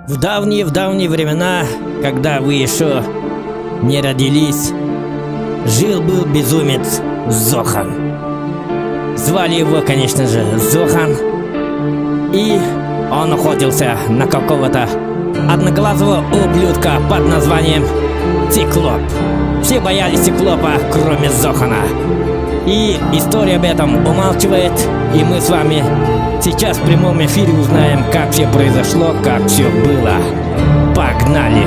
В давние-в давние времена, когда вы еще не родились, жил-был безумец Зохан. Звали его, конечно же, Зохан. И он охотился на какого-то одноглазого ублюдка под названием Циклоп. Все боялись Циклопа, кроме Зохана. И история об этом умалчивает, и мы с вами сейчас в прямом эфире узнаем, как все произошло, как все было. Погнали!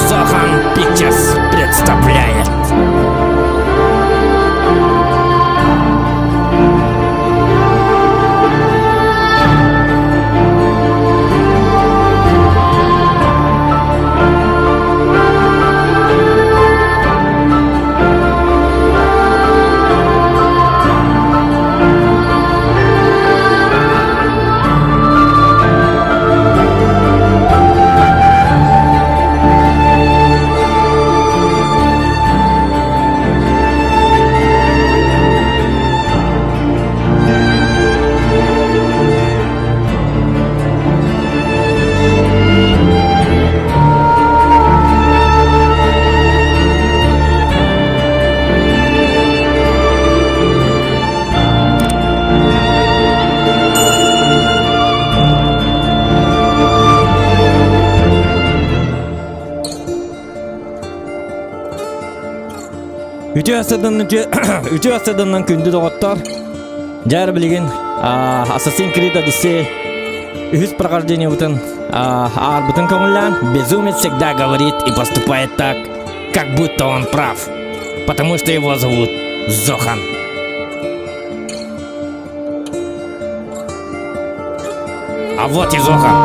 Зохан Pictures представляет! Үтүө астыдан үтүө астыданнан күндү доҕоттор. Дьэ билигин Assassin's Creed Odyssey үһүс прохождениебытын аарбытын көҥүллээн Безумец всегда говорит и поступает так, как будто он прав, потому что его зовут Зохан. А вот и Зохан.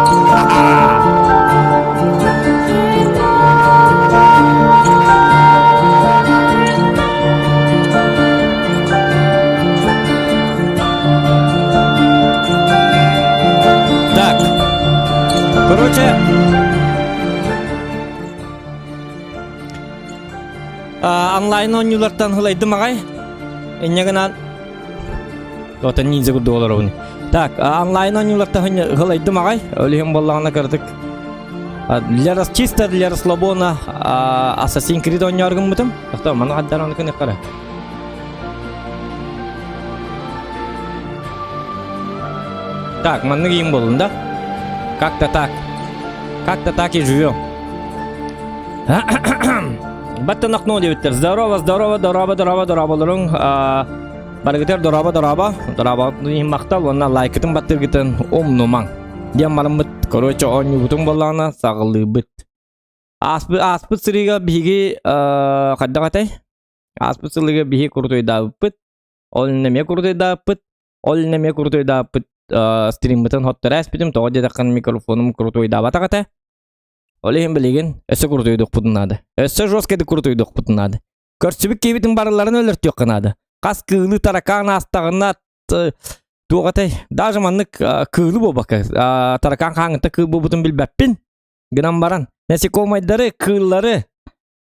Так, короче, онлайн оонньуулартан ылайдым аҕай. Инньэ гынан Оттон ниндзя курдук олоробун. Так, онлайн оонньуулартан ылайдым аҕай. Ол буоллаҕына кыратык для рас чисто для расслабона Assassin's Creed оонньоор гыммытым. Тохтоо, маны хаддар ону кыныххара. Так, маннык иим буоллун да? Как-то так. Как-то так и живем. Баттан окно диэбиттэр. Здорово, здорово, здорово, здорово, здороволоруҥ. Барыгытыгар дорообо, дорообо. Дорообо иһин махтал уонна лайкытын баттыыргытын умнумаҥ. Диэн бараммыт, короче, оонньуубутун буоллаҕына саҕалыыбыт. Ааспыт, ааспыт сырыыга биһиги хайдах этэй? Ааспыт сылыга биһиги курутуйдаабыппыт. Ол иннинэ эмиэ курутуйдаабыппыт. Ол иннинэ эмиэ курутуйдаабыппыт стриммытын хотторо эспитим. Тоҕо диэтэххинэ микрофонум курутуйдаабатах этэ. Ол иһин билигин өссө курутуйдуохпутун наада. Өссө жесткайдык курутуйдуохпутун наада. Көрсүбүт киһибитин барыларын өлөртүөххэ наада. Хас кыылы таракаан аастаҕына туох этэй? Даже маннык кыылы буолбакка таракаан хааҥҥыта кыыл буолбутун билбэппин. Гынан баран насекомайдары, кыыллары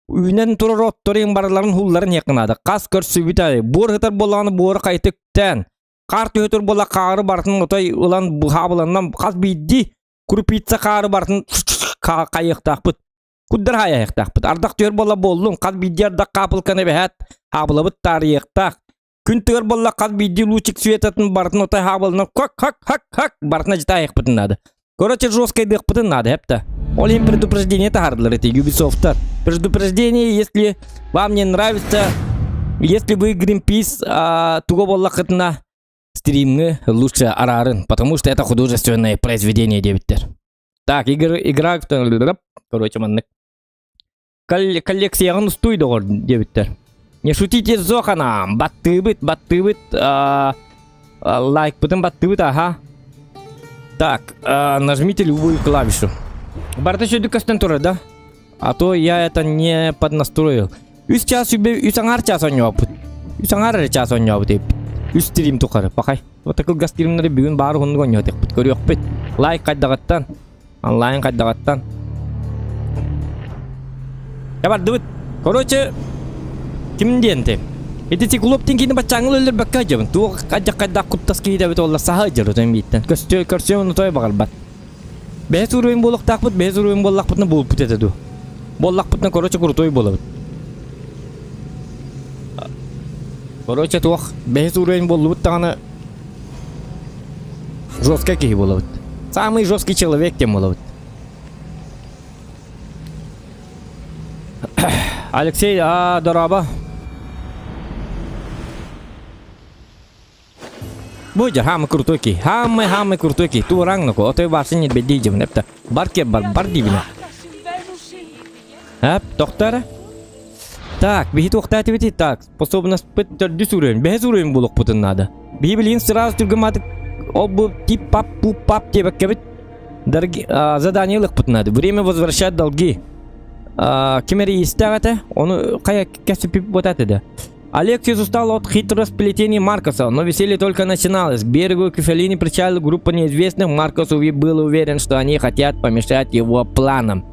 үүнэн турар отторун барыларын хулларын иһиэххэ наада. Хас көрсүбүт аайы буор сытар буоллаҕына буору хайта үктээн, хаар түһэ тур буолла хаары барытын отой ылан хаабыланан хас биирдии крупица хаары барытын хайыахтаахпыт. Куддар хаайыахтаахпыт. Ардах түһэр буолла буоллун, хас биирдии ардах хаапылканы эбэһээт хаабылабыт таарыйыахтаах. Күн тыгар буолла хас биирдии лучик светатын барытын отой хаабылынан хак хак хак хак барытын ажытаайыахпытын наада. Короче, жесткайдыахпытын наада, эпта. Ол иһин предупреждение таһардылар эти Ubisoft'тар. Предупреждение, если вам не нравится, если вы Greenpeace а, туга буоллаххытына стримҥы лучше араарын, потому что это художественное произведение диэбиттэр. Так, игр, игра, короче, маннык. Коллекцияҕын устуй доҕор диэбиттэр. Не шутите с Зоханом, баттыыбыт, баттыыбыт, лайкпытын баттыыбыт, аха. Так, нажмите любую клавишу. Барыта сөдүк көстөн турар, да? А то я это не поднастроил. Үс час үбе, үс аҥаар час оонньообут. Үс аҥаар эрэ час оонньообут эбиппит. Үс стрим тухары, пахай. Вот кылгас стримнары бүгүн баар уһуннук оонньоотехпут, көрүөхпүт. Лайк хайдаҕыттан, онлайн хайдаҕыттан. Я бардыбыт. Короче, ким диэн ти? Ити циклоп тиҥкини баччааҥҥыл өллөрбөккө сылдьабын. Туох хайдах хайдах куттас киһи эбит олла саһа сылдьар отон бииттэн. Көстүө көрсүөм ону той баҕарбат. Бэһис уровень буолуохтаахпыт, бэһис уровень буоллахпытына буолбут этэ дуу. Буоллахпытына, короче, крутой буолабыт. Короче, туох, бэһис уровень буоллубут даҕаны жесткий киһи буолабыт. Самый жесткий человек диэн буолабыт. Алексей, а, дорообо. Бу дьэ, хаамы крутой киһи. Хаамы, хаамы крутой киһи. Туораҥ ноко, отой барсын ньирбэдии дьыбын эптэ. Бар кеп бар, бар диибинэ. Эп, тохто эрэ. Так, биһи туохтаа этибитий? Так, способностьпыт төрдүс уровень, бэһис уровень буолуохпутун наада. Биһи билигин сразу түргэн ол бу тип пап пуп пап диэбэккэбит Дорогие, задание ылыахпытын наада. Время возвращать долги. Ким эрэ иистээх этэ, ону хайа кэпсэппит буотаат да. Алексис устал от хитросплетений Маркоса, но веселье только начиналось. К берегу Кефалини причалила группа неизвестных. Маркос был уверен, что они хотят помешать его планам.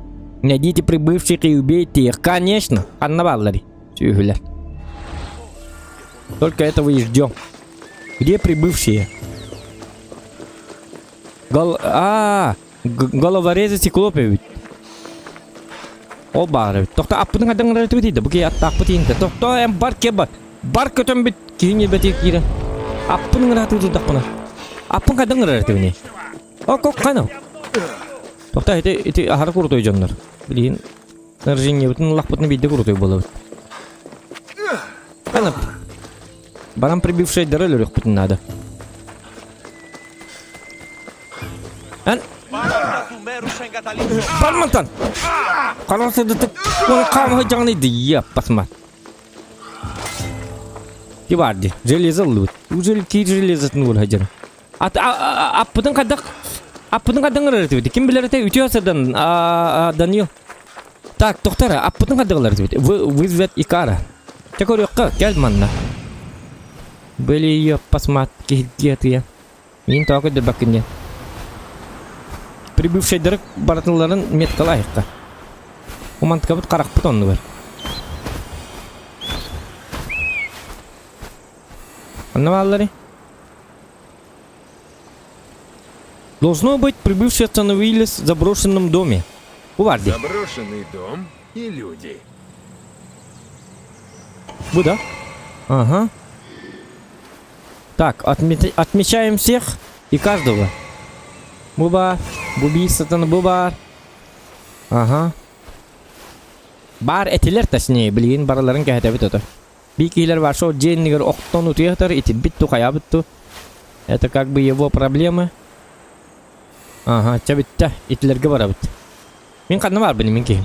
Найдите прибывших и убейте их. Конечно! Ханна бааллар. Сүөһүлэр. Только этого и ждем. Где прибывшие? Гол... А, головорезы циклоп эбит. Ол баар эбит. Тохто аппытын хадаңырар этибит дейді. Бу киһи аттаахпыт иинтэ. Тохто эм бар ке бар. Бар көтөн бит киһини бэти киирэн. Аппын ыҥыраатыы турдахпына. Аппын хадаңырар этибини. Ок ок хана. Тохто ити ити аһара курутой дьоннор. Билигин снаряжениебытын ыллахпытына биирдэ курутой буолабыт. Хана. Баран прибывшайдары өлөрүөхпүтүн наада. Эн Бармантан! Қарар сырдытып, оны қамы жағын еді, еппасма. Ки бар ди, железо ыллыбыт. Уже ки железотын ур хажыр. Ат аппытын қадақ, аппытын қадақ ырыр этибит. Ким билер эте үтө сырдан Данил. Так, тоқтара, аппытын қадағылар этибит. Вызвать Икара. Те көрүөххэ, кэл манна. Были еппасмат киһиргиэтия. Мин тоҕо көрдөрбөккүн диэн. Прибывшайдары барытыларын меткалаайыкка. Умантыкабыт харахпыт оннугар. Онно бааллары. Должно быть, прибывшие остановились в заброшенном доме. Бу бар дии. Заброшенный дом и люди. Бу да? Ага. Так, отмечаем всех и каждого. Бу баар, бу биир сатана бу баар. Ага. Баар этилэр точнее, билигин барыларын кэһэтэбит ото. Бии киһилэр бар шоу дьиэ иннигэр охтон утуйахтар, итирбит ту, хайаабыт ту. Это как бы его проблемы. Ага, чэ бүттэ, итилэргэ барабыт. Мин ханна баарбын мин киһим.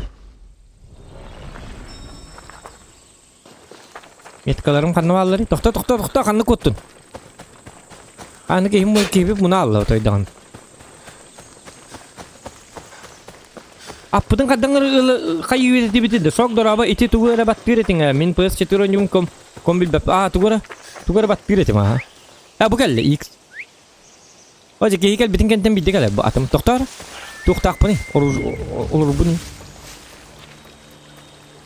Меткаларым ханна баалларый? Тохто, тохто, тохто, ханна куоттун? Аны киһим киһибит муна алла отойдаҕын. Аппытын хаддаҥ хайыы этибит да сок дороба ити тугу эрэ баттыыр этиҥ ээ мин PS4 ойнуум ком ком билбэп аа тугу эрэ тугу эрэ баттыыр этим аа а бу кэллэ X О дьэ киһи кэлбитин кэнтэн биирдэ кэлэр бу атым тохтоор туохтаахпыный олорбун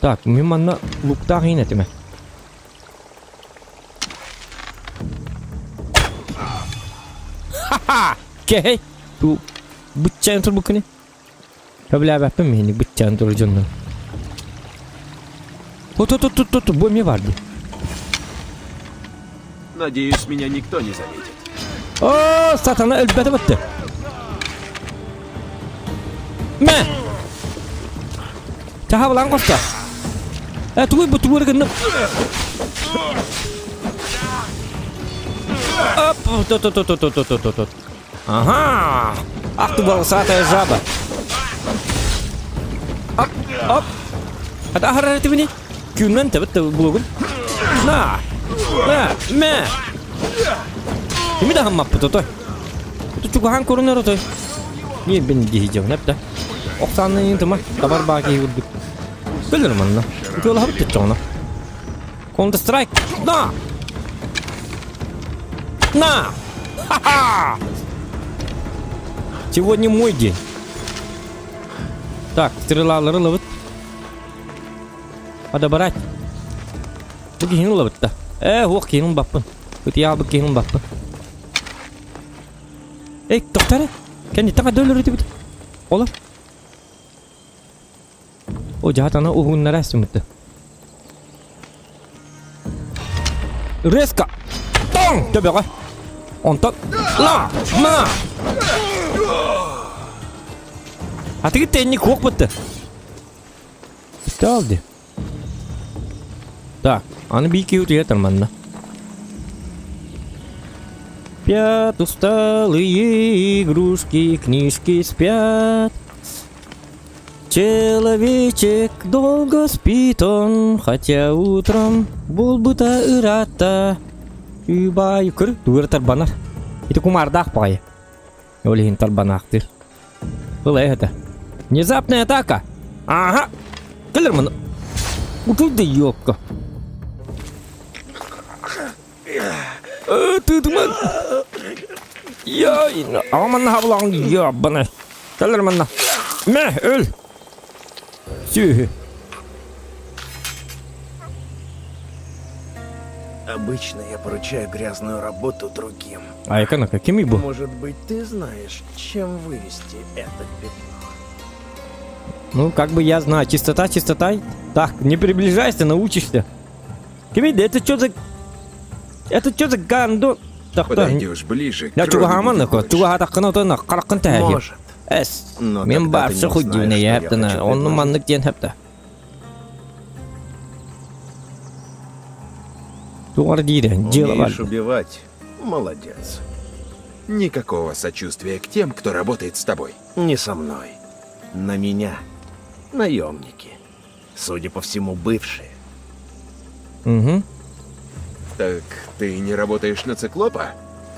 Так, мин манна луктаах иин этим Ха-ха! Кэһэй! Ту быччаан турбуккуни. Сөбүлээбэппин миһини быччаан турар дьоннор. Ту-ту-ту-ту-ту, бу эмиэ бар дии. Надеюсь, меня никто не заметит. О, сатана өлбөтө бытты. Мэ! Чаһабылаан хосто. Э, тугуй бу тугу гынным? Оп, ту-ту-ту-ту-ту-ту-ту. Ага! Ах ты волосатая жаба! Оп, оп! Ата ахарар этибини? Күннэн тэбит булугун. На! На! Мэ! Кими да хаммаппыт отой. Тучугахан көрүнөр отой. Не бен дихижем нэпта. Оксанны тыма табар баа киһи курдук. Көлөр манна. Үтүөлаһабыт төччөҕүнэ. Counter Strike. На! На! Ха-ха! Сегодня мой день. Так, стрелалары ылабыт. Подобрать. Бу киһини ылабыт да. Э, уох киһини ылбаппын. Ытыйаабыт киһини ылбаппын. Эй, тохтоо эрэ. Кэнниттэн хайда өлөр этибит? Олор. О, дьаһатана уһуннара сымыты. Резко! Тоң! Төбөҕө! Онтон... Ла! Ма! Атыгы тенник хуох бытты. Стал ди. Так, аны бии киһи утуйа манна. Спят усталые игрушки, книжки спят. Человечек долго спит он, хотя утром буолбута ыраатта. Убай көр, тугура тарбанар. Ити кумаардаах баҕайы. Ол иһин тарбанаахтыыр. Ыл это. Внезапная атака. Ага. Кэлэр маны. Утуй да ёпка. Тыытыман. Я, аҕа манна хабылаҕын ёбана. Кэлэр манна. Мэ, өл. Сүөһү. Обычно я поручаю грязную работу другим. Айка, кимий бу? Может быть, ты знаешь, чем вывести это пятно? Ну, как бы я знаю. Чистота, чистота. Так, не приближайся, научишься. Кимий, да это что за... Это что за гандон? Так, Подойдешь ближе, Я крови чугаһааман будет больше. чугаһаатаххына отон хараххын тэһэһиэ. Может. Эс. Но Мин тогда ты баарса не худдүүнэ узнаешь, что я яптана. хочу Онну предложить. маннык диэн хэпта. Тугар диирэ, дьыала Умеешь бар. убивать? Молодец. Никакого сочувствия к тем, кто работает с тобой. Не со мной. На меня. Наемники. Судя по всему, бывшие. Угу. Так ты не работаешь на циклопа?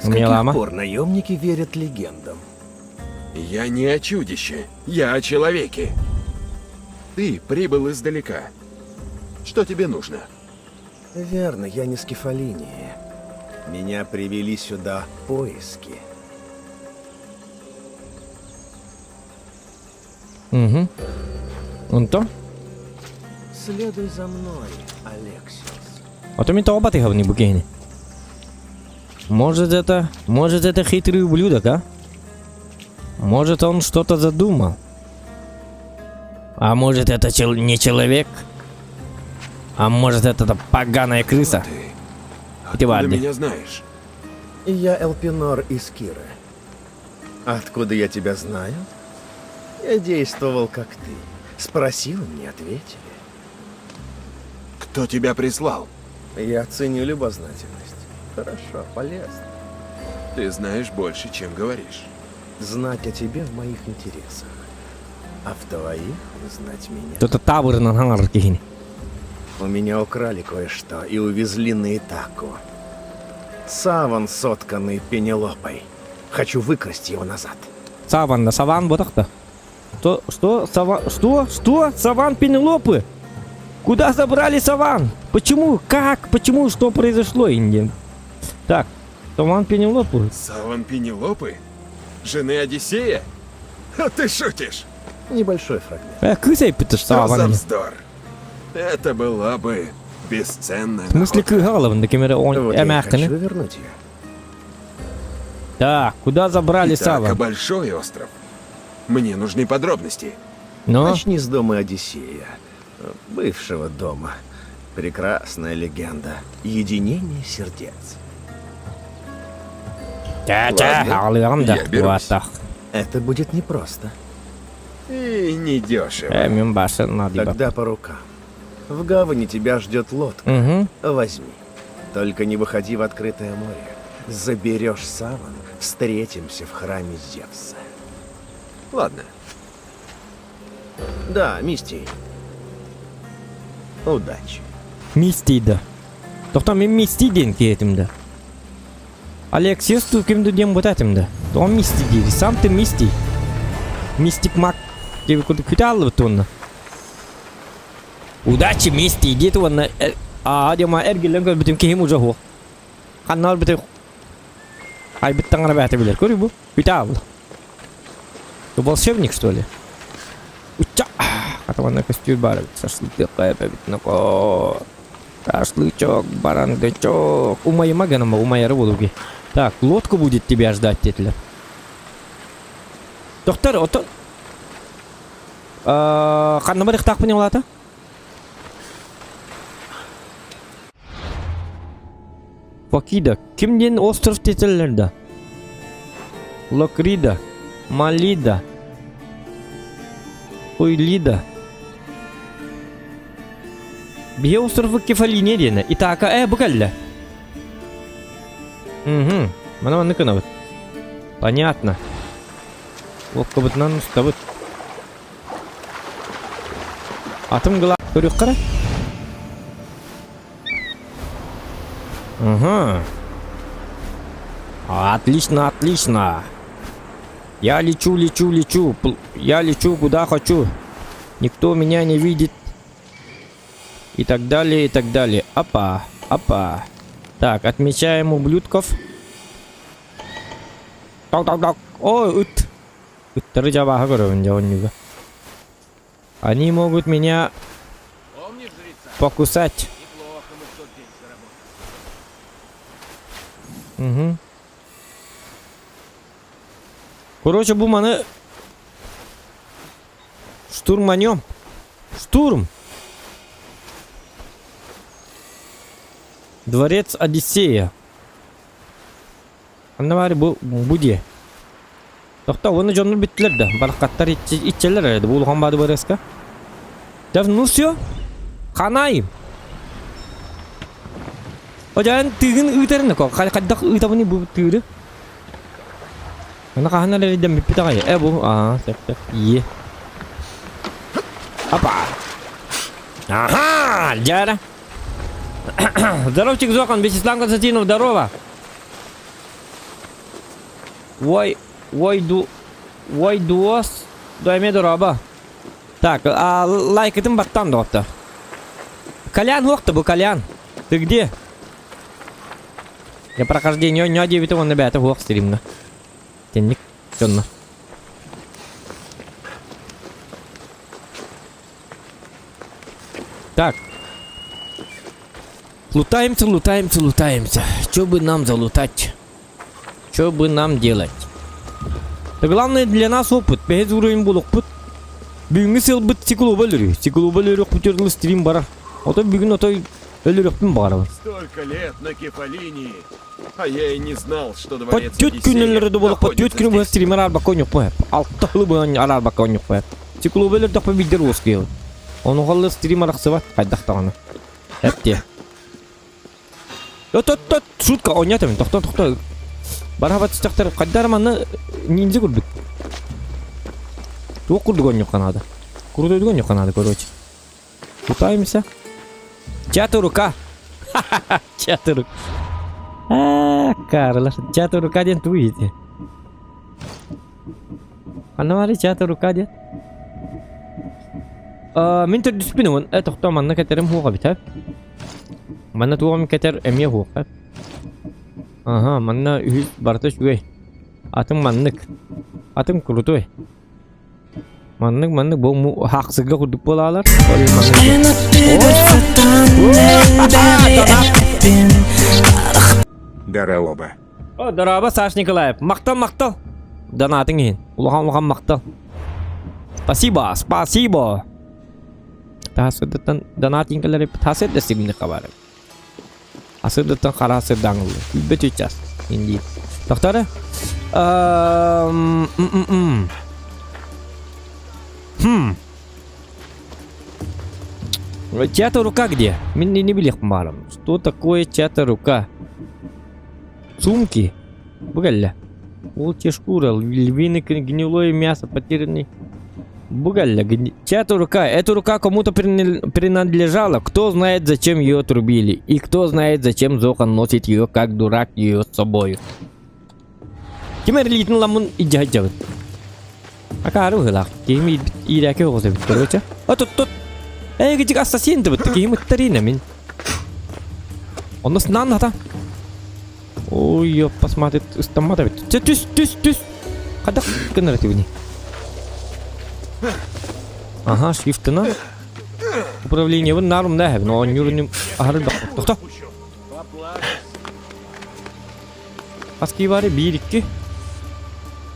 С каких Милама. пор наемники верят легендам? Я не о чудище, я о человеке. Ты прибыл издалека. Что тебе нужно? Верно, я не с Кефалинии. Меня привели сюда поиски. Угу. Онтон? Следуй за мной, Алексиос. А то мин тоҕо батыһабыный бу киһини? Может это... Может это хитрый ублюдок, а? Может он что-то задумал? А может это чел... не человек? А может это та поганая крыса? Ты Ити откуда баар дии. меня знаешь? Я Элпинор из Киры. Откуда я тебя знаю? Я действовал, как ты. Спросил, мне ответили. Кто тебя прислал? Я ценю любознательность. Хорошо, полезно. Ты знаешь больше, чем говоришь. Знать о тебе в моих интересах. А в твоих узнать меня. Кто-то табырынан хаҥарар киһини. У меня украли кое-что и увезли на Итаку. Саван, сотканный Пенелопой. Хочу выкрасть его назад. Саван да, Саван буотах То, что? Саван, что? Что? Саван Пенелопы? Куда забрали Саван? Почему? Как? Почему? Что произошло, Инди? Так, Саван Пенелопы. Саван Пенелопы? Жены Одиссея? А ты шутишь? Небольшой фрагмент. Э, кыыс эппит Что за Саван. вздор? Это была бы бесценная В смысле находка. кыһалабын кемере он Вот я и эмээххини. хочу вернуть ее. Так, куда забрали Итака Саван? большой остров. Мне нужны подробности. Ну, Начни с дома Одиссея. Бывшего дома. Прекрасная легенда. Единение сердец. чэ-чэ, Ладно, аҕалыаҕым да. я берусь. Буаттах. Это будет непросто. И недешево. Э, мин башы надыба. Тогда по рукам. В гавани тебя ждет лодка. Угу. Возьми. Только не выходи в открытое море. Заберешь саван, встретимся в храме Зевса. Ладно, Да, Мистий. Удачи. Мистий да. Тохтоо мин Мистий диэн киһи этим да. Алексис кимди диэн бут этим да. Он Мистий диир. Сам ты Мистий. Мистик маг. Диэби курдук күтэ аллыбыт уонна. Удачи, Мистий диэт уонна аа дима эргиллэн көрбүтүм киһим уже суох. Ханна барбытай айбыт таҥара бэйэтэ билэр. Көрүй бу. Күтэ аалла. Ты волшебник, что ли? Уча! Хата көстүүр баар эбит. Шашлык эбит нокоо. Шашлычок, барангачок. Умайыма гыныма, умайары буолуги. Так, лодку будет тебя ждать, диэтилэр. Доктор, ото... Ханна барыахтаахпын улаата? Фокида. Ким диэн остров тетеллер да? Локрида. Малида. Уйлида. Биһи островы Кефалиния диэни. Итака э бу кэллэ. Угу. Мана маннык гынабыт. Понятно. Лодкабытынан устабыт. Атым гыла көрүөххэ эрэ. Ага. Отлично, отлично. Я лечу, лечу, лечу. Я лечу куда хочу. Никто меня не видит. И так далее, и так далее. Опа, опа. Так, отмечаем ублюдков. Так, так, так. Ой, ыт. Ыттары дьабааһы көрөбүн дьэ оонньууга. Они могут меня Помнишь, жреца? покусать. Неплохо мы в тот день заработали. Угу. Короче, бу маны штурманем. Штурм. Дворец Одиссея. Анна баары бу бу дии. Тохто уонна дьоннор бүттүлэр да. Барахаттар иччэлэр эрэ бу улахан баады барыаска. Дав ну все. Ханай. Одьаан тыгын ыытарын хайдах ыытабыный бу тыыры? Аны хаһан эрэ дэммиппит аҕай. Э бу аа сөп сөп ие. Апа. Ага, дьара. Здоровчик, Зохан, Вячеслав Константинов, здорово. Ой, ой, ду, ой, дуос, дойме дороба. Так, а лайкытын баттан доҕотто. Колян уохта бу, Колян. Ты где? Я прохождение не диэбитэ уонна бэйэтэ уох стримҥа. Тинник дьонно. Так. Лутаемся, лутаемся, лутаемся. Чё бы нам залутать? Чё бы нам делать? Да главное для нас опыт. Бэһис уровень булукпут. Бүгүҥҥү сылбыт циклуба өлөрүү. Циклуба өлөрүөхпүт стрим барар. Ото бүгүн отой өлөрүөхпүн баҕарабын. Столько лет на Кефалинии, а я и не знал, что дворец Түөрт күн Одиссея өлөрөдө буолукпут. Түөрт находится күнү быһа здесь. стример арбакка ойнуохпун. Алта сылы быһа арбакка ойнуохпун. Циклуба өлөрдөхпө биирдэр уоскуйабын. Ону стрим арахсыбат хайдах даҕаны. Эптиэ. Тот-тот, шутка, ойнатым, тохто, тохто. Барабат түстэхтэр, хайдар манна ниндзя курдук. Туох курдук ойнуохха наада. Курдук ойнуохха наада, короче. Пытаемся. Чья-то рука. Чья-то рука. А, Карла, чья-то рука диэн тугу ити? Ханна баарый чья-то рука диэн? Мин төрдүспүн уон э тохтоо манна кэтэрим суох эбит ээ. Манна туом кэтэр эмиэ суох ээ. Аха, манна үһүс барыта үчүгэй. Атым маннык. Атым крутой. Маннык маннык бу хаахсыга курдук буолаалар. Дороба. О, дороба, Саш Николаев. Махтал, махтал. Донатың иһин. Улахан улахан махтал. Спасибо, спасибо. Тасырдыттан донатинкалары тасыр да сибини хабары. Асырдыттан хара асырдаҥылы. Күлбөт үчас. Инди. Тохтары. Хм. Чья-то рука где? Мин не билиэхпин баарым. Что такое чья-то рука? Сумки? Бу кэллэ. Волчья шкура, львиное гнилое мясо, потерянный... Бу кэллэ. Чья-то рука. Эта рука кому-то принадлежала. Кто знает, зачем ее отрубили. И кто знает, зачем Зохан носит ее, как дурак, ее с собой. Ким эрилиитин ламмын илдьэ сылдьабын. Акаары быһыылаах. Киһим иирээки оҕус эбит, короче. А тут тут. Эй, кичик ассасин дыбыт, киһим ыттарина мин. Онно сынаан хата. Ой, ёп, посмотри, ыстаммат эбит. Чэ, түс, түс, түс. Хайдах гынар этибини? Ага, шрифтына. Управлениебын нарым да эһэбин, оонньуурунум аһары тохто. Хас киһи бары? Биир, икки.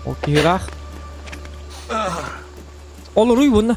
Ол киһи ыраах. Олоруй буонна.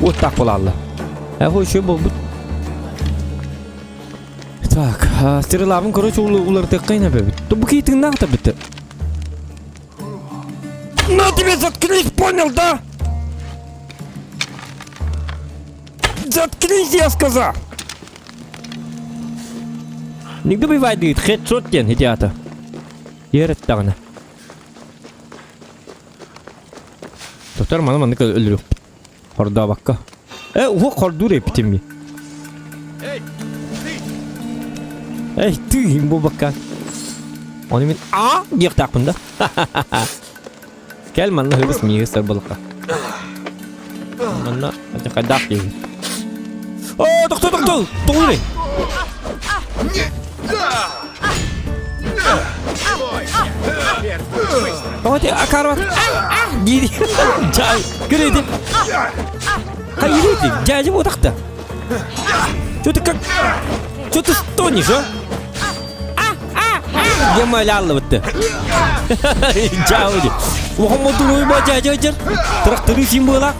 Уоттаах буолаалла. Эхо еще буолбут. Так, стрелабын короче уларытыахха инэбэбит. Бу киһи тыыннаах да битэ. На тебе заткнись, понял, да? Заткнись, я сказал! Нигде бывает, говорит, хедшот диэн идиота. Ереттаҕына. Доктор маны маннык өлөрүөхпүт. Хордообокко. Э, уһук хордуур эппитим ми. Эй, ты! Эй, ты, буолбакка. Оны мин а диэхтаахпын да. Кэл манна хыбыс миигис сарбылыкка. Манна хайдаах киһи. О, доктор, доктор, тоҕуй. Давайте, акарват. Дири. Жай, киреди. Хайырыти, дядя вот так-то. Что ты как... Что ты стонешь, а? Демаляллыбытты. Жауди. Ухоммотун уйба жажа Тракторы син буолак.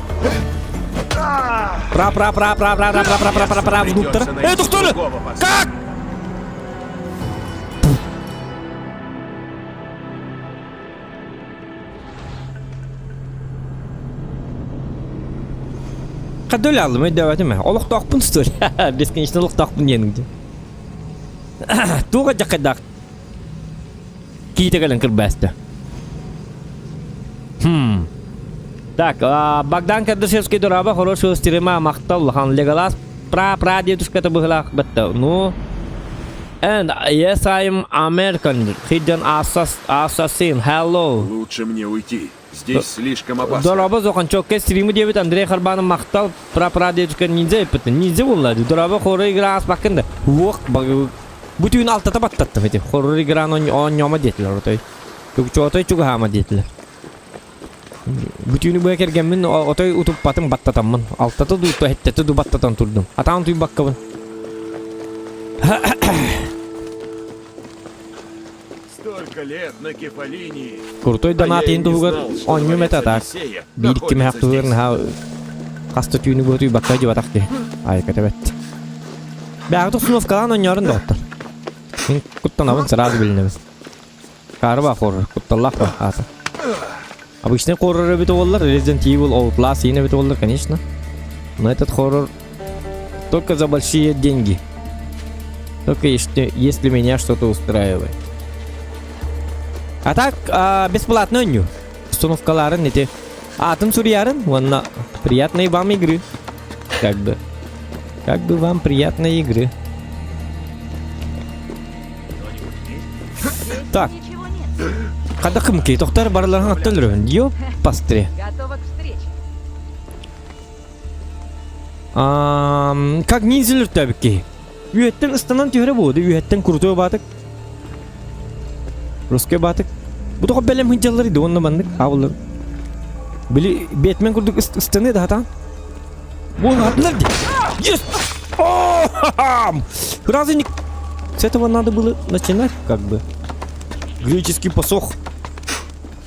Пра пра пра пра пра пра пра пра пра пра внуктар. Эй, доктор! Как? Хадөл алдым, өйдөбөтүм. Олохтоохпун что ли? Бесконечно олохтоохпун диэн. Туга дьакайдаах киитэ кэлэн кырбаста. Хм. Так, Богдан Кардашевский дораба хорошего стрима махтал улахан Леголас пра-пра дедушката быһылаах бытта. Ну, And yes, I'm American. Hidden assassin. Hello. Лучше мне уйти. Здесь слишком опасно. Дороба зохан чокке стримы диэбит Андрей Харбанов махтал пра-пра дедушка ниндзя эппит. Ниндзя буолла. Дороба хоррор игра аспаккын да. Уох, бу түүн алтата баттаттым эти. Хоррор играны оонньомо диэтилэр отой. Чугучотой чугаһаама диэтилэр. Бу түүнү быа кэргэммин отой утуппатым баттатаммын. Алтата ду хэттэтэ ду баттатан турдум. Атаан туйбаккабын. Столько лет на Кефалинии. Крутой А я донат и иһин не туһугар знал, что оонньуум дворец этэ так. Одиссея Биир кимээх находится туһугар здесь. наһаа хаста түүнү быа туйбакка дьыбатах киһи. Айка тэбэт. Бэҕэ установкалаан оонньоорун доҕоттор. Мин куттанабын сразу билинэбин. Хаарба хоррор, кутталлаах ба аата. Обычный хоррор эбит буоллар, Resident Evil Outlast иин эбит буоллар, конечно. Но этот хоррор только за большие деньги. Только если, если меня что-то устраивает. А так, а, бесплатно оонньуу. Установкаларын эти атын суруйарын, уонна приятной вам игры. Как бы. Как бы вам приятной игры. Так. Ничего нет. Хата кымки, тохтар барыларын аттан өлөрөн. Ёп, пастре. Готова к встрече. Как ниндзялар төбүкки. Үөттен ыстанан түһэрэ буолду. Үөттен крутой баатык. Русский баатык. Бу тоҕо бэлэм сылдьаллар иди уонна маннык хааллар. Били Бэтмен курдук ыстаны да хатаан. Буолаатынар ди. Есть! О, Разве не... С этого надо было начинать, как бы. Греческий посох.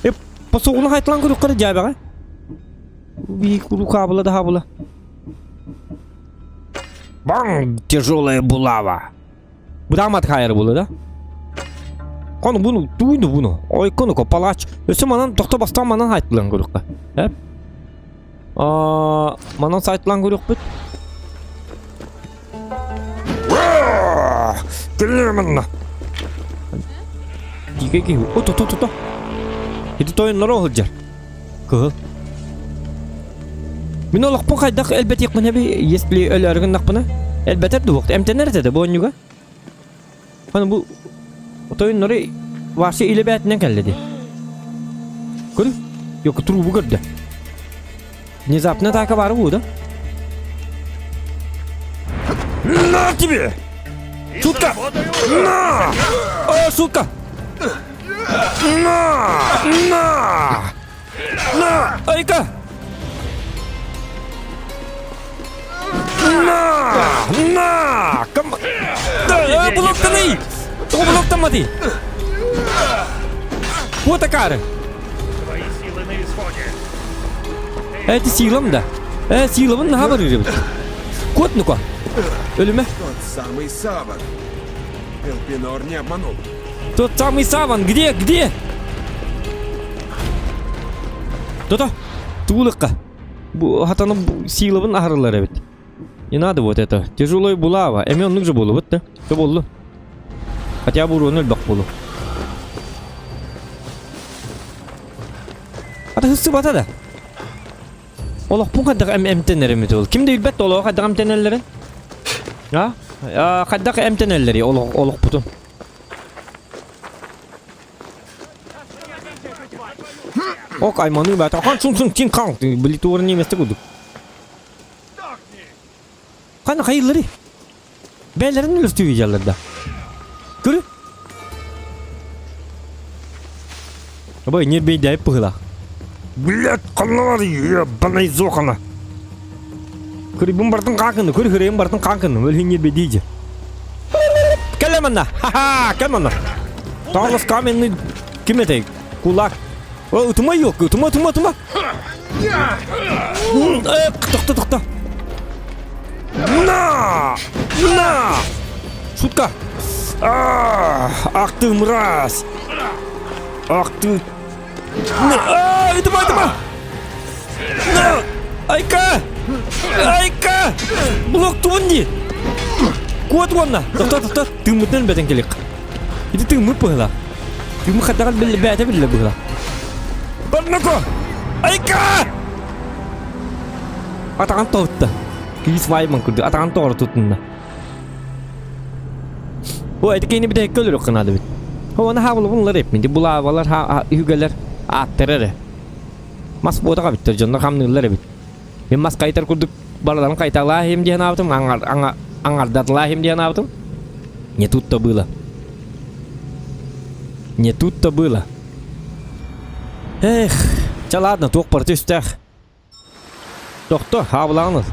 Э, посоҕуна хайтылан көрүөххэ дьээбэҕэ. Хаабыла да хаабыла. Бang! Тяжелая булава. Быдаамат хайыр була да? Кону буну туйну буну. Ой кону ко палач. Өсө манан тохто бастан манан хайтылан көрүөххэ. Эп. Манан сайтылан көрүөхпүт. Кэллэр Тигэ киһи. О, то, то, то, то. Ити тойонноро сылдьар. Кыһыл. Мин олохпун хайдах элбэтиэхпин эби, если өлөөрү гыннахпына? Элбэтэр дуох, эмтэнэр этэ бу онньуга. Аны бу тойоннору вообще илэ бээтинэн кэллэ дии. Көрү, yok трубу көрдө. Внезапно атака бары бу да? На тебе! Сука! На! О, сука! На! На! На! Айка! На! На! Кам... Да, блоктаный! Тоҕо блоктамматый? Вот такая. Твои силы на исходе. Это силам да. Э, силабын наһаа барыыр эбит. Кот ну-ка. Өлүмэ. Тот самый Саван. Элпинор не обманул. Тот самый Саван, где, где? То-то. Туулыкка. Бу хатаны силабын аһарылар эбит. Не надо вот это. Тяжелая булава. Эми оннук же буолубут да. То боллу. Хотя бы уруону өлбөх буолу. Ата хыссыбата да. Олохпун хайдах эм эмтэнэр эмит ол. Ким да билбэт олоҕу хайдах эмтэнэллэрин? А? А, хайдах эмтэнэллэри олох олохпутун? Ок, айманыы баата. Хан сун сун тин хан. Били туорун неместе курдук. Хана хайыллары? Бээлэрин өлөртүү дьаллар да. Көрү. Абай нербейдәйіп быһыла. Блядь, ханналар ебаный зохана. Көрүбүн бартын хаакыны, көрү хырайын бартын хаакыны, өлһүн нербейдейді. Кэлэ манна, ха-ха, кэл манна. Таалас каменный ким этэй? Кулак. О, утума yok, утума, утума, утума. Тохто, тохто. На! На! Шутка! Ах ты мразь! Ах ты! А, это это На! Айка! Айка! Блок туонни! Куот уонна! Тохто, тохто! Тыыммытынан бэтэн кэлик. Ити тыыммыт быһыла. Тыыммыт хаттаҕар биллэ бээтэ биллэ быһыла. Барнако! Айка! Атаҕын тоһутта. Киис вайман курдук атаҕын тоҕоро тутунна. Бу эти кини бүтэһиккэ өлөрүөххэ наада эбит. Оны хаабылыбын ылар эппин. Булаабалар үһүгэлэр ааттара эрэ. Мас буотаҕа эбиттэр дьоннор хамныыллар эбит. Мин мас кайтар курдук барыларын кайталаахим диэн аабытым, аңардатылаахим диэн аабытым. Не тут-то было. Не тут-то было. Эх, ча ладно, туох барыта үстээх. Тохто, хаабылаҕын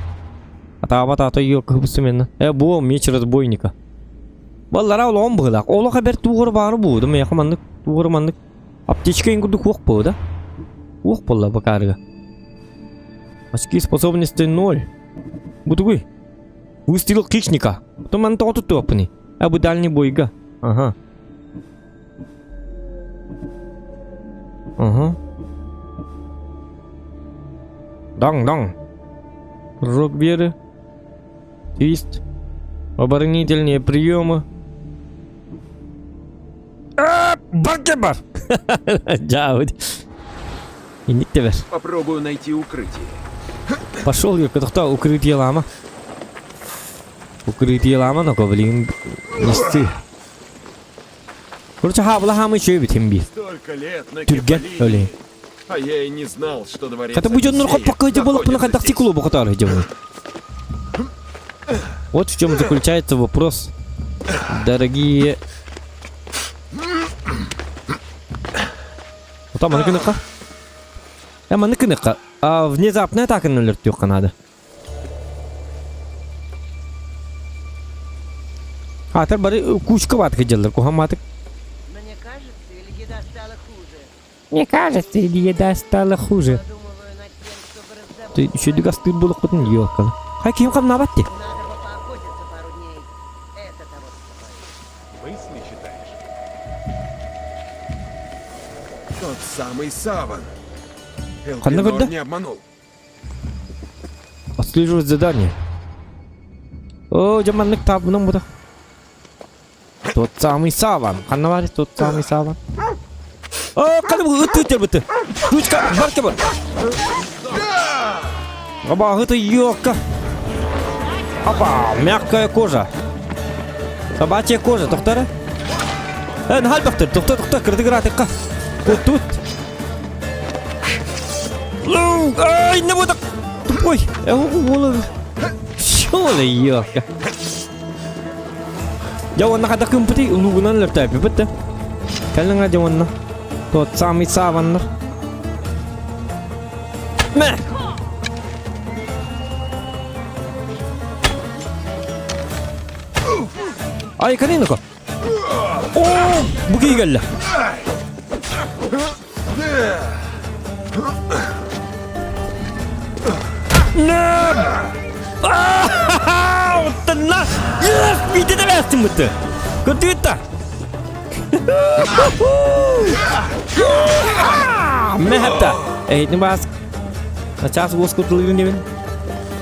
Атаабат ата yok кыбысыменно. Э, бу меч разбойника. Баллара олоҕум быһылаах. Олох эбэр туоҕар баары буудум. Эйэхэ маннык туоҕар маннык аптечка ин курдук уох буо да? Уох буолла бакаарыга. Очки способности ноль. Бу тугуй? Выстрел хищника. Туман тоҕо туттуохпуный? А бу дальний бойга. Ага. Ага. Даң-даң. Рог веры. Твист. Оборонительные приемы. Бар бар. Дьаабыт. Инник тебер. Попробую найти укрытие. Пошел я, тохтоо укрытие лама. Укрытие лама, но блин, нести. Короче, хаабыла хаамы үчүгэй бит би. Столько лет на Түргэн Кефалинии, өлей. А я и не знал, что дворец Хата бу дьоннор Одиссея хоппокко дьэ буоллахпына находится хайдах здесь. клубу хотаары дьону. Вот в чем заключается вопрос, дорогие. Ота маны кыныка. Я маны кыныка. А внезапная атака өлөртүөххэ надо. Аатар бары кучка баатык дьаллар куһамаатык. Мне кажется, или еда стала хуже? Мне кажется, или еда стала хуже. Подумываю над тем, чтобы раздобыть Ты еще дыгастыр булукпутун ёккалы. Хай ким хамнабат ти. Надо бы поохотиться пару дней. Это того стоит. Мысли читаешь? Тот самый Саван. Ханна Элпинор көрдө? не обманул. Отслеживать задание. О, дьэ маннык таабынан бута. Тот самый Саван. Ханна бар тот самый Саван. О, қаны бұл ыт өтер бітті. Ручка, бар бар. Аба, это ёлка. Опа, мягкая кожа. Собачья кожа, тоқтары. Э, нахал бақтыр, тоқта, тоқта, кірді кіратыққа. Вот тут. Ай, не буду. Тупой. Шола ёлка. Дьэ уонна хайдах гымпытый улуугунан өлөртөөппүпүт да. Кэллиҥ дьэ уонна. Тот самый сааваннар. Мэ! Ай, Каринако! О, бу киһи кэллэ. На! Оттонна! Yes! Биитэ да бэстин бытты. Көрдүгүт да? Мэхэпта. Эһитин бас. Начаас уос кутулугун дебин.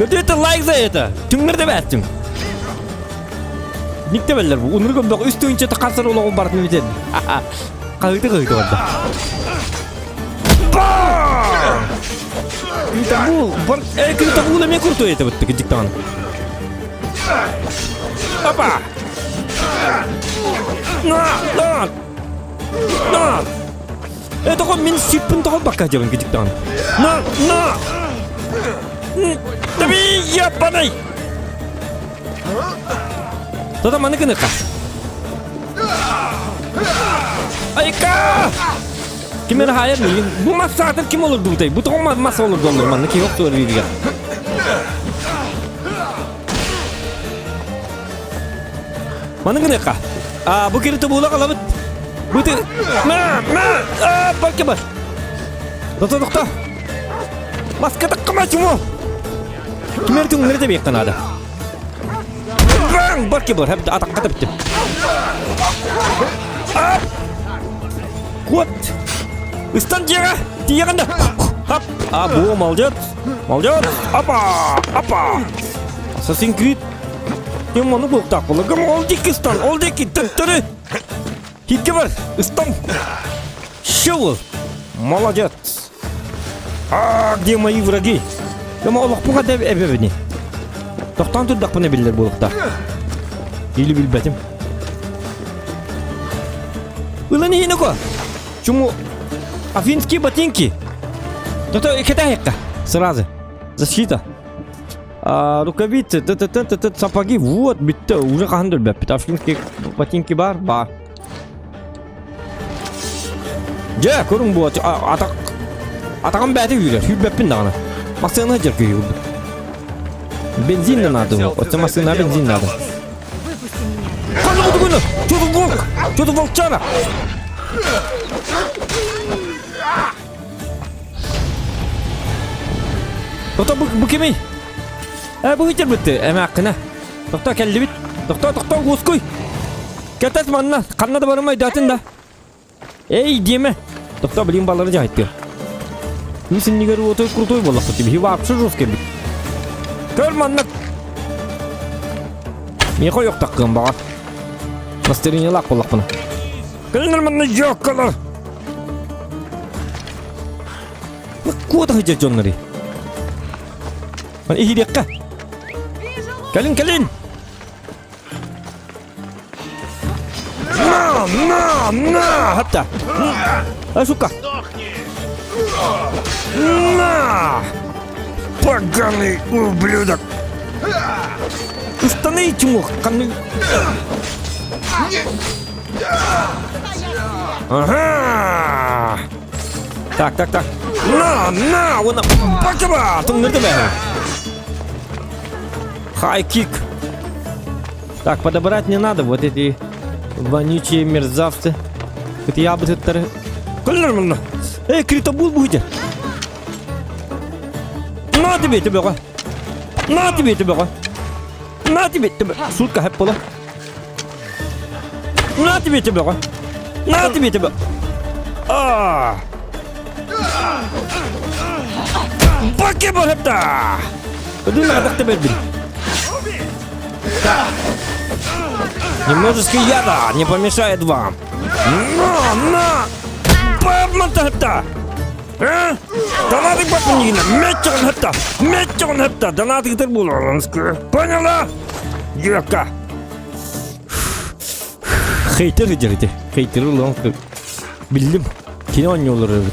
Көрдүгүт да лайк за это. Түҥнэр да бэстим. Никте беллер бу. Унур көмбөх үс тыынча тахсар олоҕун барытын бүтэн. Хаһыты хаһыты барда. Критобул! Бар... Э, Критобул эмиэ крутой это вот диктант. Опа! На! На! На! Это он мин сиппин тоҕо бакка дьабын диктант. На! На! Таби япанай! Тота маны гыныка. Айка! Ким эрэ хаайар миигин. Бу мас саатар ким олордубутай? Бу тоҕо мас олордоннор манна киһи охсуор бииргэ. Маны гыныахха. А, бу кири тобула қалабыт. Бу ты... На, на! А, барка бар. Тоқта, тоқта. Маска таққама чумо. Ким эрэ түҥнэри тэбиэххэ наада. Баң! Барки бар, хэп атахха тэптим. Кот! Ыстан дьиэҕэ! Тиийэҕин да! Хап! А, бу, молодец! Молодец! Апа! Апа! Ассасин Крид! Ким ону буолуктаах буолла? Ким ол диэки ыстан, ол диэки төттөрү! Кикке бар! Ыстан! Щел! Молодец! А, где мои враги? Кема олохпуга да эбэбини. Тохтоон турдахпына биллэр буолуохтаах. Или билбэтим. Ылан иһинико. Чуму афинские ботинки. То-то кэтэһиэххэ. Сразу. Защита. А, рукавицы, т т т т т сапоги. Вот, бүттэ. Уже хаһан да өлбөппүт. Афинские ботинки бар, бар. Дьэ, көрүҥ буо, атах атаҕым бэйэтэ үүрэр, сүүрбэппин даҕаны. Массыына сылдьар киһи курдук. Бензин да наада, оттон массыына бензин наада. Ханна гына? Что тут волк? Что тут волчара? Тохто бу, бу кимий? Э, бу хитер битти, эмээххинэ. Тохто кэллибит. Тохто, тохто, уоскуй. Кэтэс манна, ханна да барымай даатын да. Эй, диэмэ. Тохто, блин, балары дьаһайттыа. Үс иннигэр уотой крутой буоллахпыт, биһи вообще жесткий бит. Көр манна. Миэхэ ойохтаххын баҕар. Настроениелаах буоллахпына. Кэлинэр манна дьокколор. Куота сылдьар дьоннорый. Иһириэххэ. Кэлин, кэлин! На, на, на! Хапта! А, сука! На! Поганый ублюдок! Штаны тимур! Ага! Так, так, так. На, на! Уонна бакаба! Туҥнырды бэ! Хай-кик! Так, подобрать не надо вот эти вонючие мерзавцы. Это я бы тут... Эй, критобул будет! На тебе, тебе! На тебе, тебе! На тебе, тебе! Сутка хэп була. На тебе, тебе! На тебе, тебе! А! Баке болепта! Өдүн атахта бербин. Немножечко яда не помешает вам. На, на! Бабмантахта! А? Донатик баппынигина, мэтчон хатта, мэтчон хатта, донатиктер булаланскы. Поняла? Юрка. Хейтер дерди. Хейтер улан Биллим. Кини оонньуулар эбит.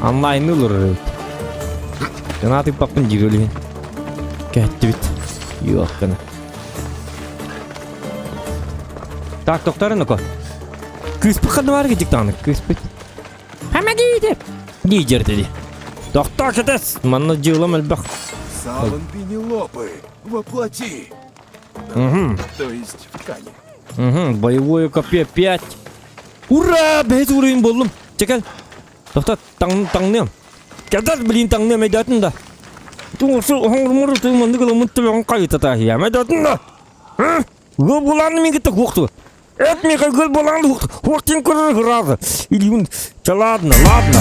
Онлайны ылар эбит. Донатик баппын диир өлүһүн. Кэһэттибит. Юокканы. Так, токтор ну-ка. Кыыспыт ханна баар дьиктааны кыыспыт. Помогите! Лидер dedi. Тохтоо кэтэс! Манна дьыалам элбэх. Саван Пенелопы, воплоти! Угу. То есть в ткани. Угу. Боевое копье 5. Ура! Бэйт уровень боллум. Чекал. Тохтоо, таң таҥныам. Кэтэс, блин, таҥныам өйдөөтүн да. Ладно, ладно.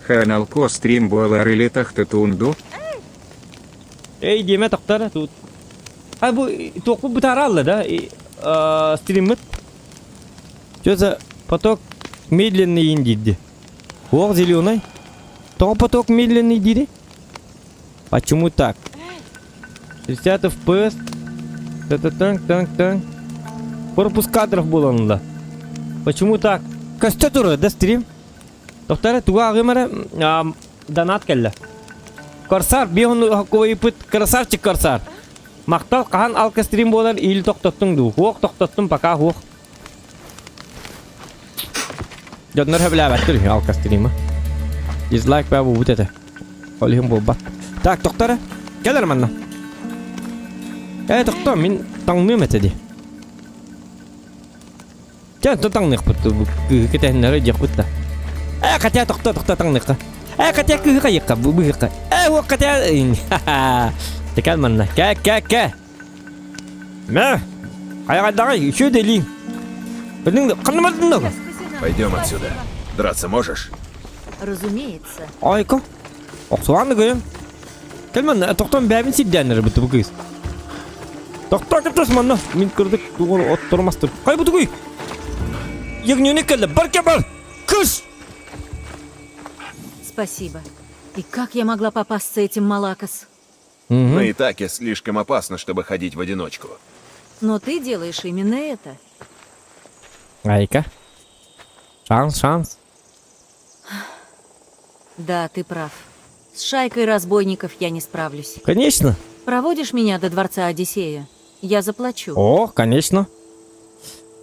Ханалко стрим буолар или тахтытунду? Эй, диэмэ тохтор тут. А бу туохпут бытааралла да? Стриммит. Что за поток медленный диди? Ох, зеленый. Тоҕо поток медленный дири? Почему так? 60 FPS. Та-та-танк, танк, танк. Корпус кадров буоланла. Почему так? Көстө турар да стрим? Доктор, туга ааҕыым эрэ донат кэллэ. Корсар, биһун хоккойпут красавчик Корсар. Махтал хаһан алка стрим буолар ил тохтоттуҥ дуу? Хуох тохтоттум пока хуох. Дьоннор сөбүлээбэттэр үһү алка стрима. Дизлайк баа буолбут этэ. Ол иһин буолбат. Так, тохтор. Кэлэр манна. Ээ, тохтоо, мин таҥныым этэ дии. Чэ, онтон таҥныахпыт кыыһы кэтэһиннэри диэхпит да. Ээ, хотя тохтоо, тохтоо таҥныахха. Ээ, хотя кыыһы хайыахха, быһыахха. Ээ, уох хотя... Кэл манна. Кэ, кэ, кэ. Мэ! Хайаҕайдаҕай, үчүө дэлиин. Ханна бардын Пойдем отсюда. Драться можешь? Разумеется. Айка. Охсугаан да Кэл манна, тохтон бэбин сирдээннэр бу кыыс. Тохтоо кэптес манна. Мин кырдык тугу оттормастыр. Кай бу тугуй? Ягнёнек кэллэ. Бар кэ бар. Кыш! Спасибо. И как я могла попасться этим Малакос? На Итаке слишком опасно, чтобы ходить в одиночку. Но ты делаешь именно это. Айка. Шанс, шанс. Да, ты прав. С шайкой разбойников я не справлюсь. Конечно. Проводишь меня до дворца Одиссея? Я заплачу. О, конечно.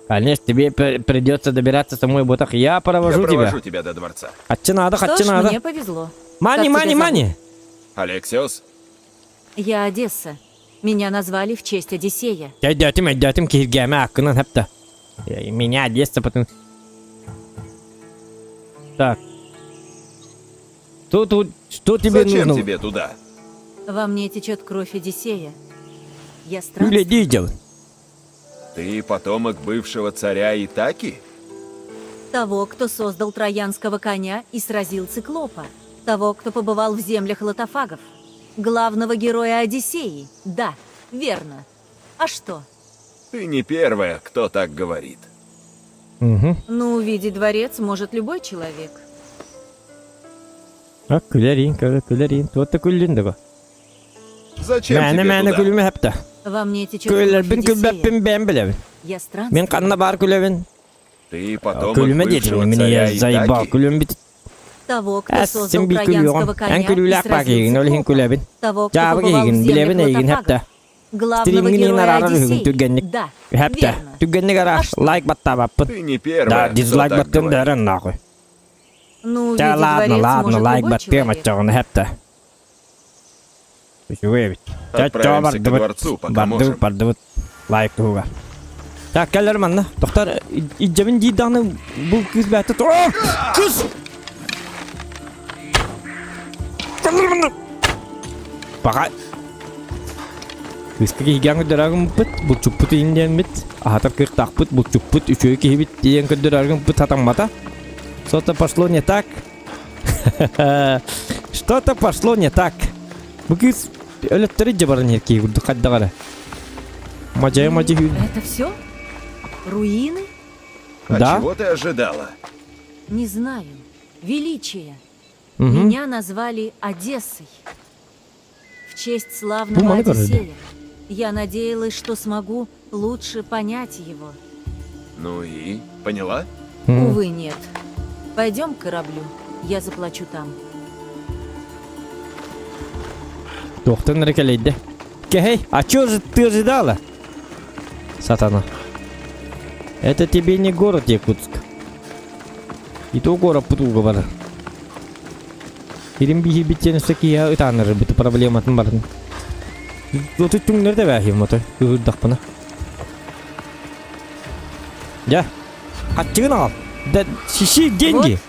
Конечно, тебе придется добираться самой ботах. Я провожу Я тебя. провожу тебя до дворца. Хаччы надо, Что хаччы ж, надо. мне повезло. Мани, Как мани, тебя мани. Алексиос? Я Одесса. Меня назвали в честь Одиссея. Дядятим, дядятим, киһиргээмэ аккынан хапта. Меня Одесса потом. Так. Что тут, что тебе Зачем нужно? тебе туда? Во мне течет кровь Одиссея. Я Юля, странствую. дидел. Ты потомок бывшего царя Итаки? Того, кто создал троянского коня и сразил циклопа. Того, кто побывал в землях лотофагов. Главного героя Одиссеи. Да, верно. А что? Ты не первая, кто так говорит. Угу. Ну, увидеть дворец может любой человек. А, күлэрин, күлэрин, туох да күллүн да Зачем Мээнэ тебе мээнэ туда? күлүмэ хэпта. Во мне течет кровь Күлэрбин Одиссея. күлбэппин бэйэм билэбин. Я Мин странствую. ханна баар күлэбин. Ты потомок Күлүмэ бывшего диэтим, мин царя заебал Итаки? күлүм бит. Того, кто Эс, создал син би троянского күлүөҕүм. коня Эн и күлүүлээх сразил баакыйгын, ол иһин циклопа. күлэбин. Того, кто Дьаабы побывал в киһигин, землях билэбин эйигин лотофагов. хэптэ. Главного Стримҥин героя араарар үһүгүн Одиссеи. түргэнник. Да, Хэптэ. верно. Түргэнник А аrar. что? Лайк баттаабаппын. Ты не Да, первая, кто дизлайк так баттын говорит. дәрен нахуй. Ну, Да увидеть ладно, дворец ладно, может лайк любой баттыам человек. оччоҕуна хэптэ. Үчүгэй эбит. Отправимся к дворцу, пока можем. Бардыбыт, бардыбыт. Лайк туһуга. Так, кэлэр манна. Тохтор, иджабин дии даҕаны бу кыыс бээтэ О! Кыыс! Кэлэр манна! Баҕа Кыыска киһигээн көрдөрөгүммүт, булчуппут иһин диэммит, аһатар кыахтаахпыт, булчуппут, үчүгэй киһибит диэн көрдөрөргүммүт сатаммата. Что-то пошло не так. Что-то пошло не так. Бу кыыс өлөттөрү дьэ баран иһэр киһи курдук хайдах эрэ. Мадьайа мадьа Это все? Руины? А Да? чего ты ожидала? Не знаю. Величие. Мгм. Меня назвали Одессой. В честь славного Бумага вроде. Одиссея. Я надеялась, что смогу лучше понять его. Ну и? Поняла? Мгм. Увы, нет. Пойдем к кораблю. Я заплачу там. Туохтан эрэ кэлэйдэ. Кэһэй, а чё же ты ожидала? Сатана. Это тебе не город Якутск. И то город путуга бар. Ирим биһи биттен өссө киһи ытааннары бит проблематын барын. Оту түҥнэр да бээһим ото кыһырдахпына. Дьэ, хаччыгын аҕал. Да, шиши деньги.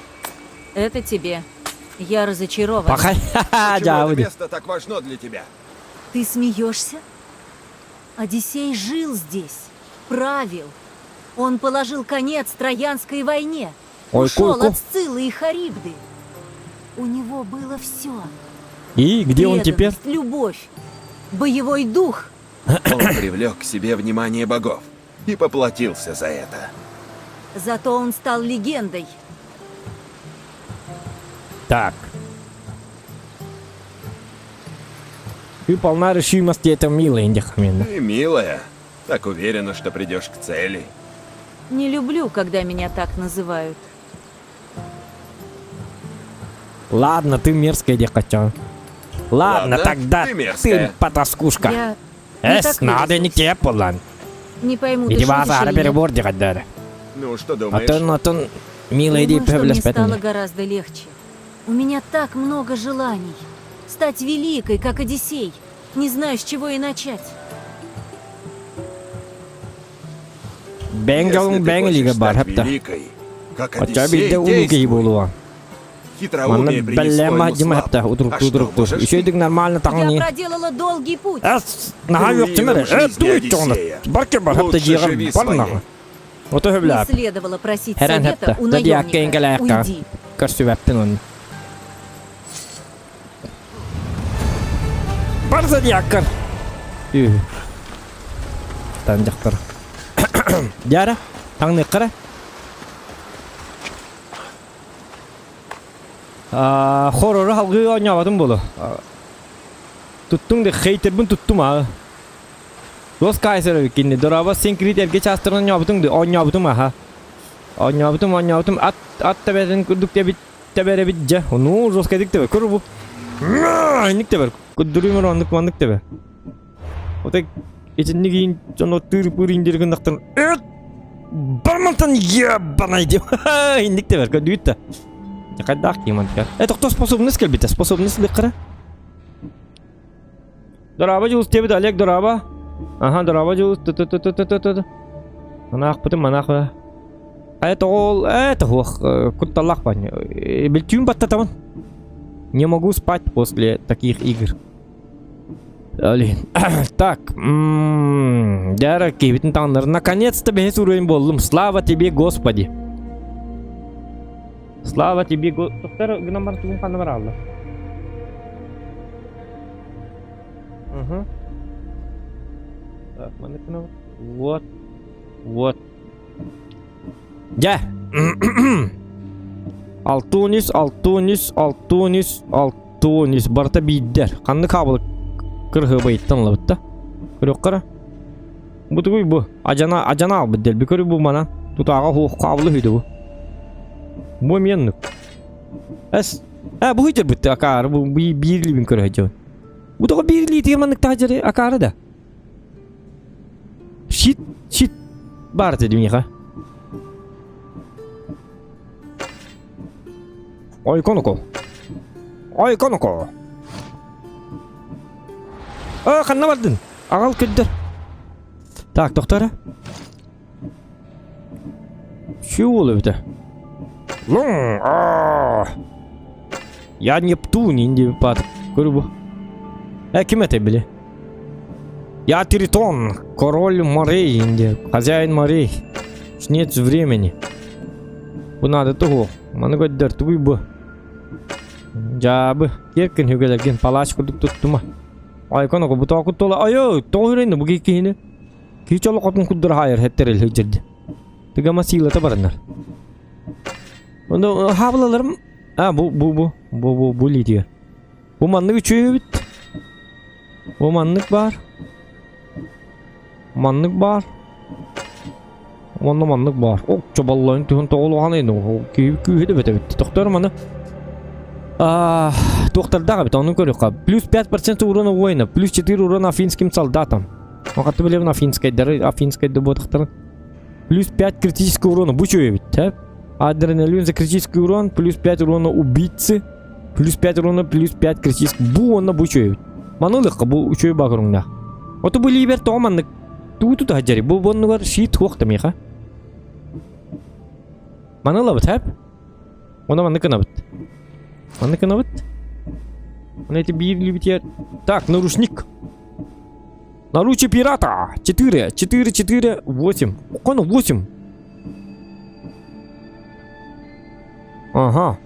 Вот, это тебе. Я разочарована. Пахай, Почему это место так важно для тебя? Ты смеешься? Одиссей жил здесь, правил. Он положил конец Троянской войне. Ой, Ушел куйку. от Сциллы и Харибды. У него было все. И где он теперь? Преданность, любовь, боевой дух. Он привлек к себе внимание богов и поплатился за это. Зато он стал легендой. Так. Ты полна решимости, это милая, Индихамина. Ты милая, так уверена, что придешь к цели. Не люблю, когда меня так называют. Ладно, ты мерзкая девка. Ладно, Ладно, тогда ты ты, мерзкая. потаскушка. Я не Эс, так надо не выразилась. тебе, лан. Не пойму, ты Иди шутишь базар или нет? перебор дегадары. Ну, что думаешь? Атын, атын, милая Думаю, иди что мне стало гораздо легче. У меня так много желаний. Стать великой, как Одиссей. Не знаю, с чего и начать. Бенгалың Если ты бенгалига хочешь бар стать хапта. великой, как Оча Одиссей, бирде улуу киһи действуй. буолуа. Манна Хитроумие принесло бэллэма ему дьима славу. хапта А утурукту что утурукту. можешь Үчүйдүк ты? нормально Я таҥни. проделала долгий путь. Эс, наһаа Руинам үөхтүмэр. Э, жизни туй тоҕуна. Одиссея. Барке бар хапта Лучше дьиэҕэр живи бар своей. наҕа. Ото Не хөбләп. следовало просить Хэрэн совета хапта. у Дадиакка наемника. инкэлээхка. Уйди. Көрсүбэппин онно. Бар зодиаккар. Үһ. Тан дьахтар. Дьара, таҥныаххара. Хорору халгыы оонньооботум буолуо. Туттуҥ да хейтербин туттум аа. Лос Кайзер кинни дорообо син крит эргэ чаастарынан оонньообутуҥ ду оонньообутум аха. Оонньообутум оонньообутум ат ат тэбэтин курдук тэбит тэбэрэбит дьэ. Ну жесткайдык тэбэр көр бу. Инник тэбэр. Куддуруймар оннук маннык тэбэр. Ота итинник иин дьоно тыыр-пыыр индир гыннахтан эт бармантан ебаный дип инник тэбэр көрдүгүт да. Хайдаах киимантка. Э тохто способность кэлбитэ способность лыккара. Дорообо Дьулус диэбит Олег дорообо. Аха дорообо Дьулус т-т-т-т-т-т. Манаахпытын манаах Э тоҕол э тоһуох кутталлаах бань. Бүлтүүн баттатабын. Не могу спать после таких игр. Блин. Так, дьэ киһибитин таҥнар. Наконец-то бэһис уровень буоллум. Слава тебе, Господи. Слава тебе, Го... Тохтар гынан бар тугун ханна бараалла. Угу. Так, маннык Вот. Вот. Дьэ. Алтунис, Алтунис, Алтунис, Алтунис. Барыта биирдэр. Ханнык хаабылык кырһыабайыттан ылабыт да. Көрүөххэ Бу тугуй бу? Адьана, адьана албыт дэлби көрү бу манан. Тутааҕа хуох хаабылы үһү бу. Бу эмиэ Эс. Э, бу хыдьарбыт акаары бу биир илиибин көрө сылдьабын. Бу тоҕо биир илиитигэр маннык таһдьары акаары да. Щит, щит баар этэ миэхэ. Ой, коноко. Ой, коноко. А, ханна бардын? Аҕал көрдөр. Так, доктора. Чего уол эбитэ? Я Нептун, инди пат. Көрү бу. Э, ким это били? Я Тритон, король морей, инди, хозяин морей. Нет времени. Бу надо того. Маны көрдөр, тугуй бу. Дьаабы, киэркин үгэлэргин палач курдук туттума. Айкон бу тоокут туола айо, тоҕо үрэнни бу киһини. Киһи чолоқотун курдур хаайар хэттерэл сылдьырды. Тыгама сыылата бараннар. Онно хаабылаларым а бу бу бу бу бу бу лидия. Бу маннык үчүгэй эбит. Бу маннык баар. Маннык баар. Онно маннык баар. Ок чобалларын түһэн тоҕолоҕон киһи күүһэ да бэтэбит. Тохтор маны туохтардаах эбит ону көрүөххэ. Плюс 5% урона воина, плюс 4 урона афинским солдатам. Хатты билэбин афинскайдары, афинскайды буотахтарын. Плюс 5 критического урона. Бу үчүгэй эбит, э? Адреналин за критический урон, плюс 5 урона убийцы, плюс 5 урона, плюс 5 критический. Бу онно бу үчүгэй эбит. Маны ылыахха бу үчүгэй баа көрүҥнээх. Ото бу лиибэр тоҕо маннык тугу тута сылдьарый? Бу оннугар щит суох да миэхэ. Маны ылабыт, хэп? Оны маннык гынабыт. Маннык гынабыт. Оны эти биир либитер. Так, наручник. Наручи пирата. 4, 4, 4, 8. Кону 8. Ага.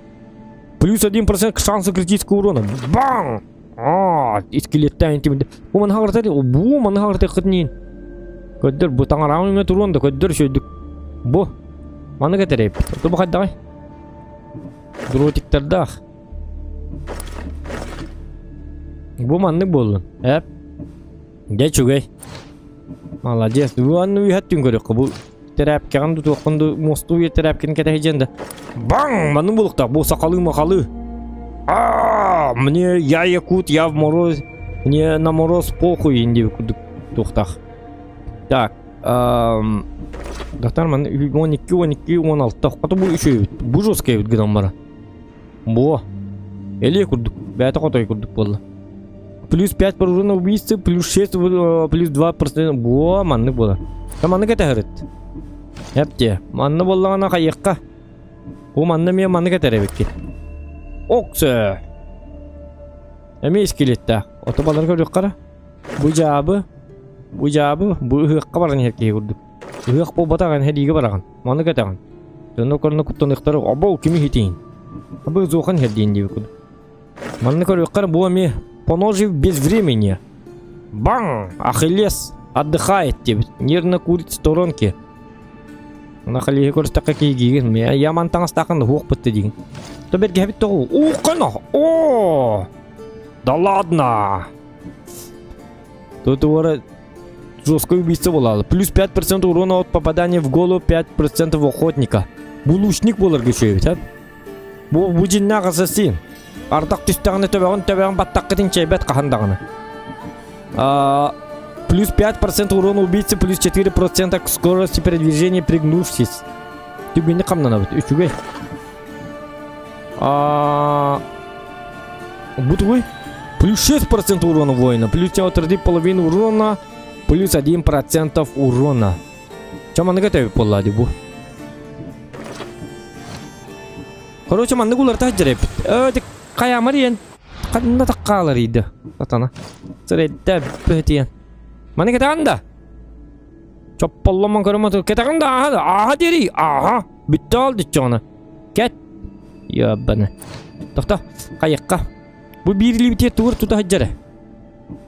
Плюс 1% к шансу критического урона. Бам! Аа, скелеттен интимде. Бу маны хаҕырта бу маны хаҕырта кытнин. Көддөр бу таҥараҕын үҥэ туруон да көддөр үчүгүйдүк. Бу маны кэтэрэйбит. Бу хайдаҕай? Дротиктардаах. Бу маннык буоллун. Эп. Дьэ үчүгэй. Молодец. Бу анны үһэт түн көрүөххэ бу тэрээпкэҕин тутуоххун ду мостуу тэрээпкин кэтэһидьэн да баҥ манны булуктаах бу сахалыы махалыы а мне я якут я в мороз мне на мороз похуй инди курдук туохтаах так доктор ман 12 12 16 хото бу үчүгэйбит бу жесткий эбит гынан бара Бо. Элиэ курдук. Бэйэтэ хотой курдук буолла. Плюс 5 вооруженного убийцы, плюс 6, плюс 2 процент. Бо, маннык буолар. Та маннык этэ Эпте, манна буоллаҕына хайыахха. Бу манна эмиэ маннык этэр эбиккит. Оксө. Эмиэ скелеттээх. Ото балары көрүөххэ Бу дьаабы, бу дьаабы, бу ыһыахха баран иһэр киһи курдук. Ыһыах буолбатах эн сэриигэ бараҕын, маны кэтэҕин. Дьоно көрнө куттаныахтара, обол кими иһитиин? Абы зохан иһэрдиин диэбит курдук. Манна көрүөххэ бу эмиэ поножив без времени. Баҥ! Ахиллес отдыхает диэбит. Нервно курит в сторонке. Ахиллеһи көрүстэххэ киһигиигин. Я ман таҥастаахын уһуох бытты диигин. То бэргэһэбит тоҕу. Ууккана! О! Да ладно! Тут жесткое убийство буолаалы. Плюс 5% урона от попадания в голову 5% охотника. Бу лучник буоларга үчүгэйбит, а? Бу бу дьиннээх ассасин. Ардах түстэҕинэ төбөҕүн төбөҕүн баттаххытын чэйбэт хаһан даҕаны. А, плюс 5% урона убийцы, плюс 4% к скорости передвижения пригнувшись. Түгүнү хамнанабыт, үчүгэй. А, бу тугуй? Плюс 6% урона воина, плюс 3,5 урона, плюс 1% урона. Чэ маннык этэбит буолла дии бу. Короче, маннык уларыта сылдьар эбит. Э, хайаамар иэн ханна таккаалар иийдэ. Сатана. Сирэйдэ бөтиэн. Маны кэтэҕин да? Чопполломон көрөмө кэтэҕин да ааһа ааһа диэри ааһа. Бүттэ ол диччоҕуна. Кэт. Ёбаны. Тохто, хайыкка. Бу биир илиибитигэр тугур тута сылдьар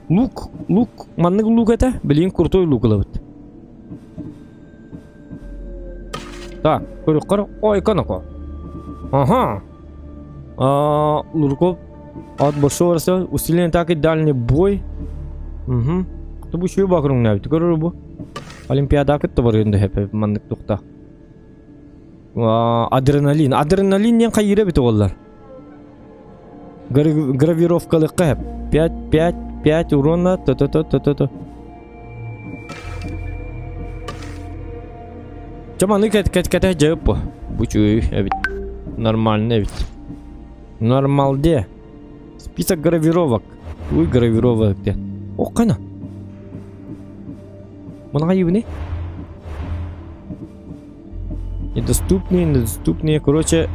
Лук, лук, маннык лук этэ, билигин крутой лук ылабыт. Так, көрүккөр, ой, коноко. Ага. А, Лурков от большого расстояния, усиление атаки, дальний бой. Угу. Кто бу шуй бакырың нәбит, көрөр бу. Олимпиада кытта бар енді хепе маннык тухта. Адреналин. Адреналин диэн хайыыра эбит оҕолор. Гравировкалыкка 5 5 5 урона то то то то то то. Чэ маны кэт кэт кэтэ дьайып бу. Бу үчүгэй эбит. Нормально эбит. Нормалде. Список гравировок. Уй гравировок де. О, кана. Мунаға ебіне? Недоступные, недоступные, короче,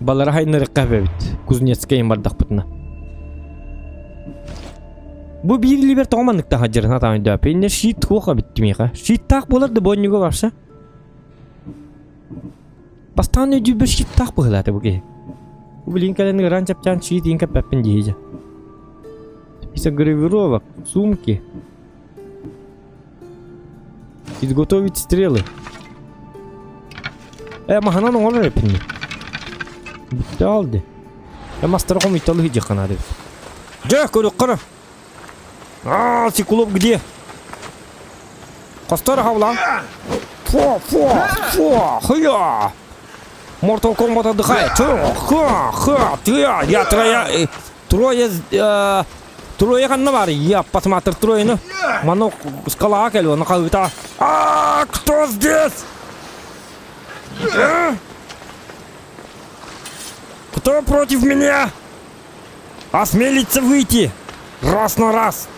балара хайнарыкка эбит. Кузнецкай бардахпытына. Бу биир либер тоҕо маннык таһадьырын атаан өйдөөп. Инне щит туох эбит миэхэ. Щиттаах буолар да бонньуга барса. Бастаан өйдүүбэр щиттаах быһыылаата бу киһи. Бу билин кэлэн ыраан чапчаан щит иин кэппэппин диһиже. Список гравировок, сумки. Изготовить стрелы. Э, маһынан оҥорор эппин. Бүттэ алды. Э, мастары хомуйталы сыдьыххана деп. Дьэ, көрүөххэ А, Циклоп где? Хостор хавлан. Фо, фо, фо, хыя. Mortal Kombat отдыхает. Ха, ха, ты, я троя, трое, э, Трое ханна бар? Я посмотр троены. Маны скалаға кел, оны қалыта. А, кто здесь? А? Кто против меня? Осмелится выйти? Раз на раз.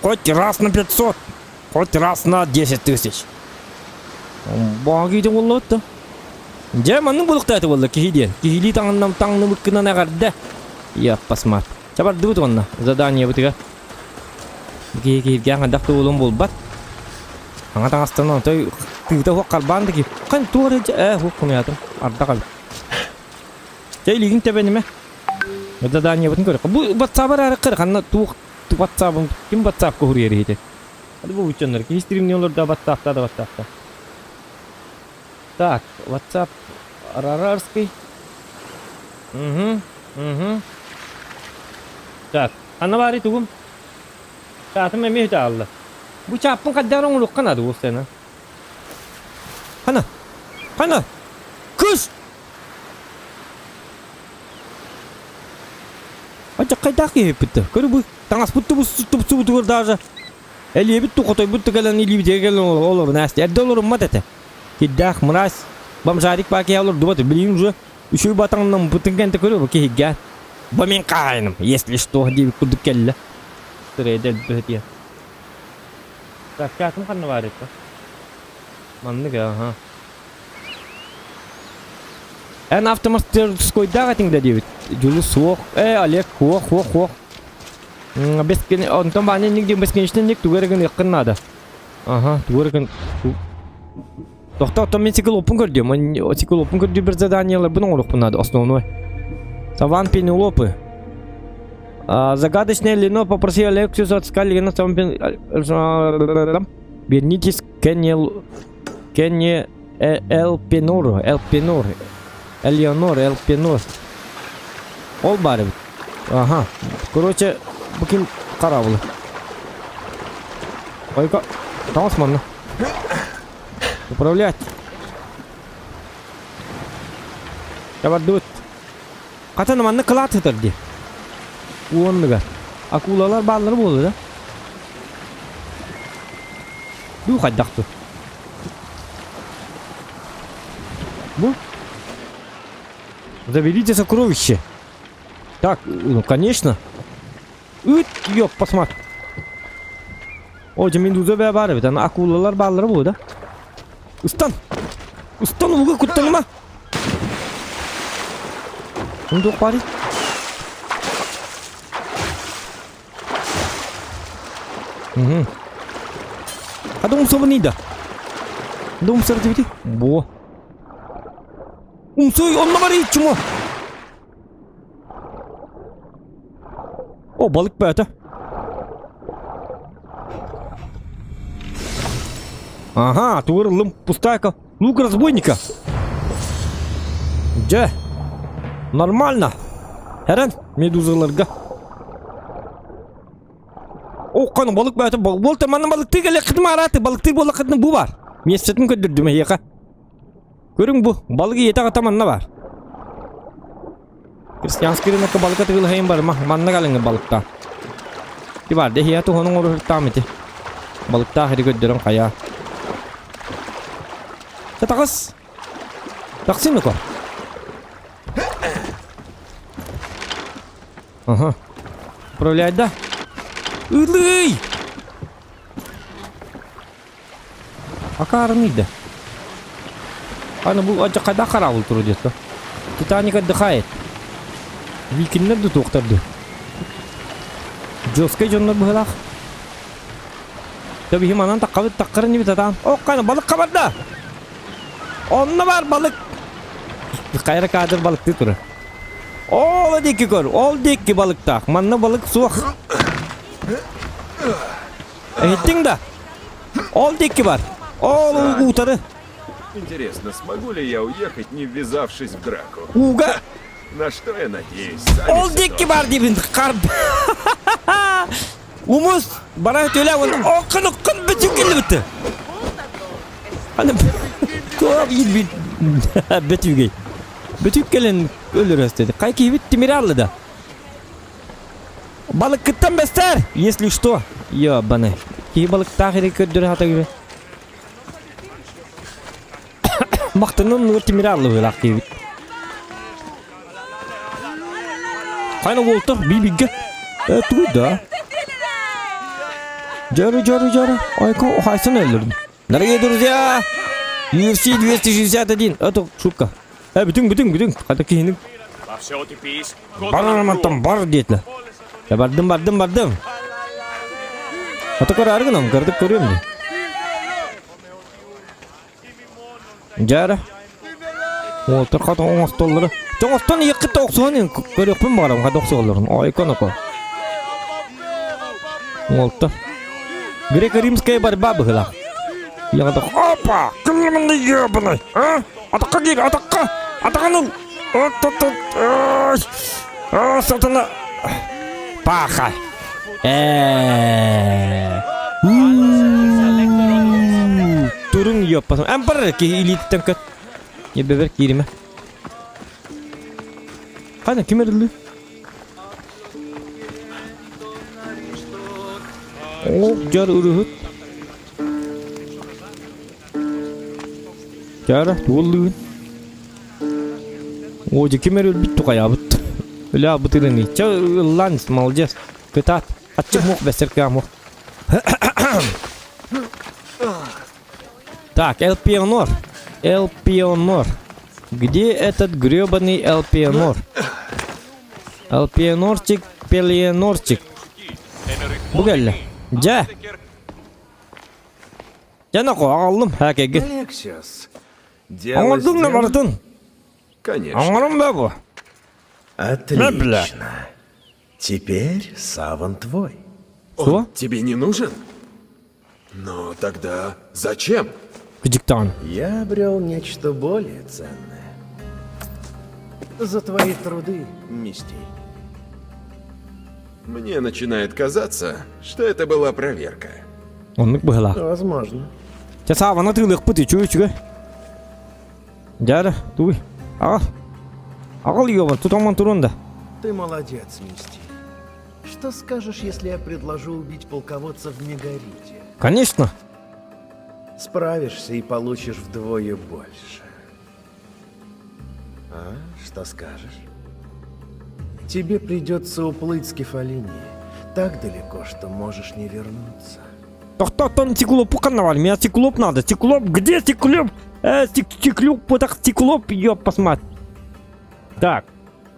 Хоть раз на 500, хоть раз на 10 тысяч. Баҕа буоллабыт да. Дьэ, маннык булуктааты буолла киһи диэн. Киһилии таҥыннам таҥныбыккынан эҕэрдэ. Яппасмат. Чабардыбыт уонна заданиебытыгар. Киһи киһиргээн хайдах да буолуон буолбат. Аҥа таҥастан отой тыыта уох харбаан да киһи. Хан туох эрэ ээ уох кумуйаатым. Ардах эбит. Чэ илиигин тэбэнимэ. Заданиебытын көрөххө. Бу ватсабар арыккыр ханна туох ватсабын ким ватсапка хуруйар иһити. Hadi bu uçanlar. Киһи стримни олорда ватсапта да ватсапта. Так, WhatsApp Рарарский. Угу, угу. Так, ханна баарый тугум? Чаатым эмиэ үтэ аалла. Бу чааппын хайдах оҥоруохха наада уопсайынан? Хана? Хана? Кыс! Ача хайдах киһиппит да? Көрү бу таҥаспыт тубус тубусубутугар даже Элиэбит ту хотойбут да кэлэн илиибитигэр кэлэн олорун ааста. Эрдэ олоруммат этэ. Кирдээх мразь. Бомжарик баакыйа олордубат. Билигин уже үчүгэй батаҥнан бутун кэнтэ көрө киһиггэ. Бу мин хаайыным, если что диэбит курдук кэллэ. Сырайда элбэхтиэ. Так, чаатым ханна баар этэ? Маннык аха. Эн автомастерскойдаах этиҥ да диэбит. Дьулус суох. Э, Олег, хуох, хуох, хуох. Бескон... Онтон баанньа инник диэн бесконечный тугу эрэ гыныаххын наада. Аха, тугу эрэ гын... Тохто, оттон мин циклоппун көрдүм. Циклоппун көрдүү бір заданияларбын оҥоруохпун наада, основной. Саван Пенелопы. Загадочное Лено попросил Алексиуса отыскать Лено Саван Пен... Вернитесь к Кенни... Кенни Эл Пенору, Эл Пенор, Элеонор, Эл Пенор. Ол баар эбит. Ага. Короче, бу ким хараабылы? Ойка, таҥас манна. Управлять. Табардыбыт. Хатан манна кылаат сытар дии. Уоннугар. Акулалар бааллара буолуо да? Дуу хайдах ту? Бу? Заберите сокровище. Так, ну конечно. Үт, ёп, посмотри. О, медуза бә бар бит. Ана акулалар бааллара буолуо да? Ыстан! Ыстан ууга куттаныма! Туох баарый? Угу. А умсабын да. Да умсар дибити. Бо. Умсуй, онно барый чумо. О, балык бөтө. Ага, туырылым, пустая Лук разбойника. Дьэ, нормально. Эрэн, медузаларга. О, қаны балык бөтө, болта манна балыктыы кэлэххитин арааты, балыктыы буоллаххытына бу бар. Миэстэтин көрдөрдүм эһиэхэ. Көрүҥ бу, балык ийэтэ аҕата манна бар. Крестьянский рынокка балыка тыгылыһайын барыма, манна калыҥы балыкта. Ти бар, дехия туһунун оруһуттаам ити. Балыктаах ири көрдөрөн хайа. Татагыс! Таксин нуко. Ага. Управляй да. Ылый! Акаарыный да. Аны бу хайдах хараабыл туру диэтэ. Титаник отдыхает. Викиннэр да туохтар ду. Жесткай дьоннор быһылаах. Төбүһү манан таххабыт таххарын нибит атаан. Ох, қаны балык хабарда. Онно бар балык. Хайра кадр балыкты турар. Ол диэки көр, ол диэки балыктаах. Манна балык суох. Иһиттиҥ да? Ол диэки бар. Ол утары. Интересно, смогу ли я уехать, не ввязавшись в драку? Ууга. На что я надеюсь? Ол диэки бар диибин харб. Умус бара төлө оккун оккун бүтүн кэлбит. Аны туох иилбит бөтүгэй. Бөтүк кэлэн өлөрөс Кай киһибит тимири алла да. Балыккыттан бэстэр, если что. Ёбаны. Киһи балыктаах ири көрдөрө хатагы. Мактанын нур тимири алла быылаах киһибит. Хайна уолтар би-бигге. Э, тугуй да. Жары, жары, жары. Айка, хайсын өлөрдүм. Дорогие друзья! UFC 261. Это шутка. Э, бүтүн, бүтүн, бүтүн. Хата киһини бар бар диэтилэр. Я бардым, бардым, бардым. Ата көрөөрү гынам, көрдүк көрүөм дии. Дьара. Уолтар хат оҥостоллоро. Оҥостон иэккит охсуһан көрүөхпүн баҕарабын хат охсуоллорун. Ойкон око. Уолтар. Греко-римская борьба быһыылаах. Яҕата опа! Кыллымын ебаный, а? Атахха киир, атахха! Атаҕын ыл! От, сатана! Паха! Э. Туруҥ ёппасым. Эн бар киһи илиититтэн көт. Ебебер кииримэ. Қана ким эрилли? О, жар ырыһыт. Жара, туоллыгын. О, дьэ ким эрэ өлбүт тухайаабыт. Өлө бытырыны. Чэ, ыллаан, молодец. Кытаат. Аччык мух бэсэр кыамух. Так, Элпионор. Элпионор. Где этот гребаный Элпионор? Элпионорчик, Пелионорчик. Бу кэллэ. Дьэ. Дьэ, нохо, аҕаллым. Хакегин. Алексиос, дело Оҥордуҥ да сделано? барытын. Конечно. Оҥорум да бу. Отлично. Теперь саван твой. Что? Он тебе не нужен? Но тогда зачем? Кыдьыктаан. Я обрел нечто более ценное. За твои труды, Мистей. Мне начинает казаться, что это была проверка. Оннук быһыылаах. Возможно. Чэ саабана тыылыахпыт үчүгэй үчүгэй. Дьэ туй. Аҕал. Аҕал ёбан, тутамман турун да. Ты молодец, Мисти. Что скажешь, если я предложу убить полководца в Мегарите? Конечно. Справишься и получишь вдвое больше. А, что скажешь? Тебе придется уплыть с Кефалинии так далеко, что можешь не вернуться. Тохтоттон циклопу ханна Меня циклоп надо. Циклоп, где циклоп? Э, циклоп, вот так циклоп, ёб посмотри. Так.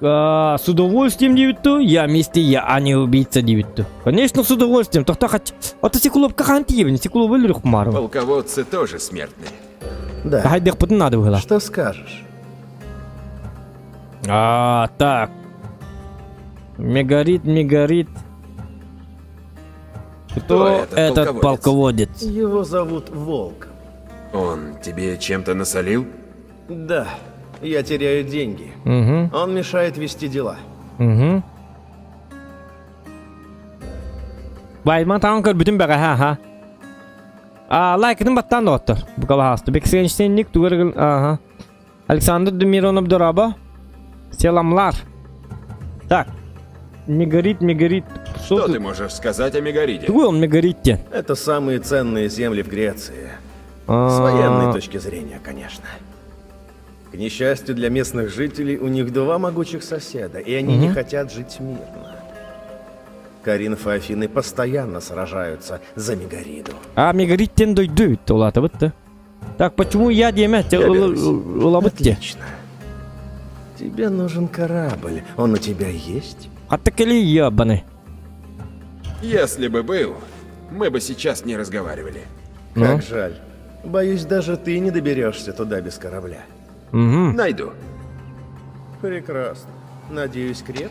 Э, с удовольствием диэбит Я вместе я, а не убийца диэбит Конечно, с удовольствием. Тохто хач. Ото циклоп хаһан тиийэбин? Циклоп өлөрүөх маарым. Полководцы тоже смертные. Да. Хайдыахпытын надо было. Что скажешь? А, так. Мегарит, Мегарит. Кто, Кто этот этот полководец? полководец? Его зовут Волком. Он тебе чем-то насолил? Да, я теряю деньги. Угу, Он мешает вести дела. угу. Байман таҥан көрбүтүм бэҕэһээ аха. А, лайкытын баттаан доҕоттор. Букалаһааста. Бексенчтенник тугар ага. Александр Миронов дорообо. Селамлар. Так. Не горит, не горит. Что ты можешь сказать о Мегариде? Тугуй он Мегарит диэн? Это самые ценные земли в Греции. С военной точки зрения, конечно. К несчастью для местных жителей, у них два могучих соседа, и они не хотят жить мирно. Коринф и Афины постоянно сражаются за Мегариду. А Мегарит диэн дойду эбит улаатабыт да. Так, почему я диэмэ? Я берусь. Ылабыт дии. Отлично. Тебе нужен корабль. Он у тебя есть? Хатта кэли ебаный. Если бы был, мы бы сейчас не разговаривали. Ну? Как жаль. Боюсь, даже ты не доберешься туда без корабля. Угу. Найду. Прекрасно. Надеюсь, крепкий.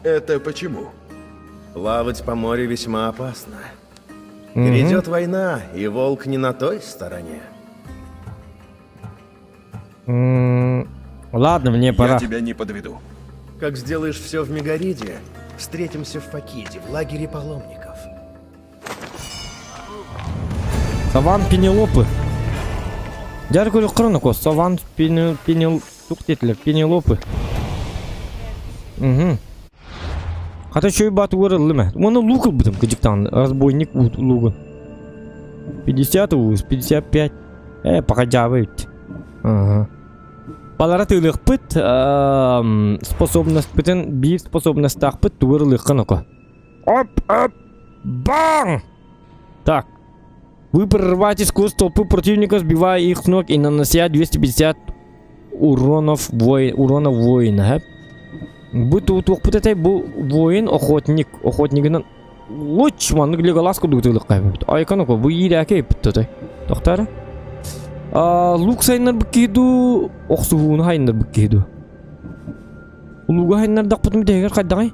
Это почему? Плавать по морю весьма опасно. Грядет война, и волк не на той стороне. Ладно, мне пора. Я тебя не подведу. Как сделаешь все в Мегариде, встретимся в Факиде, в лагере паломников. Саван Пенелопы. Дьэ көрүөххэ Саван Пенел Пенел туох диэтилэр Пенелопы. Угу. Хата үчүгэй баатыгар ыллым ээ. Уонна лук ылбытым кыдьыктаан разбойник лугун. 50 уус, 55. Э, пока дьаабы эбит. Ага. Балара тыылыахпыт, способностьпытын биир способностаахпыт тугу ылыахха ноко. Оп, оп, баң! Так. Вы прорываетесь сквозь толпу противника, сбивая их с ног и нанося 250 уронов воин, урона воина. Бу туохпут этэй бу воин охотник охотнигынан луч маннык леголас курдук тыылыкка айканоко бу иирээке иппит тохтар лук сайыннарбыт киһи дуу охсуһууну хайыннарбыт киһи дуу луга хайыннардахпытын бүтэһигэр хайдаҕай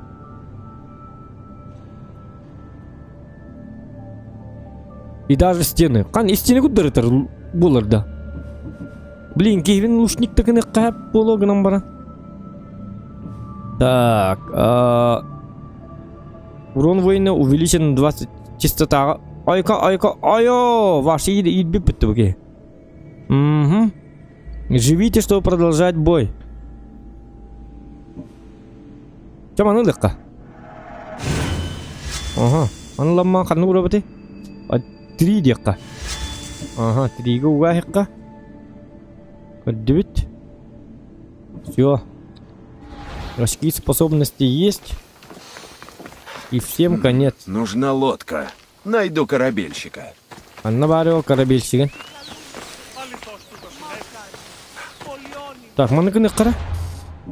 И даже стены. Хан стены куддарытар булар да. Блин, киһибин лучник такыны хап боло гынан баран. Так, а... Урон воина увеличен на 20 частота. Айка, айка, айо! Ваш иди бит Угу. Живите, чтобы продолжать бой. Чэ маны ылыахха. Аха, аныламмаан ханна уурабытый? Три диэххэ. Аха, тригэ угаахыхха. Көрдүбүт. Все. Очки способности есть. И всем конец. Нужна лодка. Найду корабельщика. Анна баарыга корабельщигин. Так, маны гыныххара.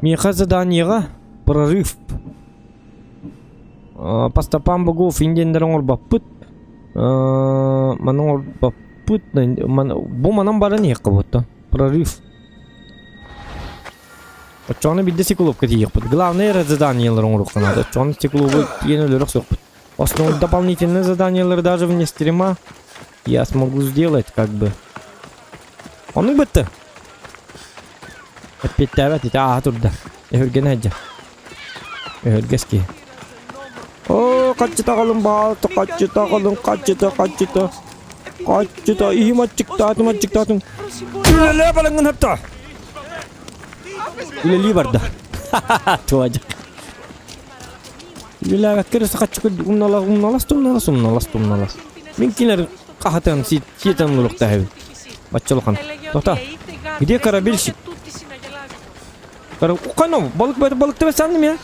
Миэхэ заданиеҕа прорыв. По стопам богов индианнар оҥорбоппут. Маны оҥорбоппут. Бу манан баран иһиэххэ буотта. Прорыв. Оччоҕуна биирдэ стекловка тиийиэхпит. Главное эрэ заданиелар оҥоруохха наада. Оччоҕуна стекловы тиийэн өлөрөх суохпут. Основные дополнительные заданиелары даже вне стрима я смогу сделать как бы. Оннук бытты. Эппиэттээбэт ити ааһа турда. Өһүргэнэ сылдьар. Өһүргэс киһи. Оо, хаччыта аҕалым баалта, хаччыта аҕалым, хаччыта, хаччыта. Хаччыта, иһим аччыктаатым, аччыктаатым. Үлэлээ балаҥҥын хапта. Үлэлии барда. Туадьык. Үлэлээбэккэ эрэ сахаччы умналас умналас тумналас умналас тумналас. Мин кинилэр хаһатан сиэтэн олоруохтаахыбын. Бачча улахан. Тота. Где корабельщик? Кано, балык балык тебе саҥным я?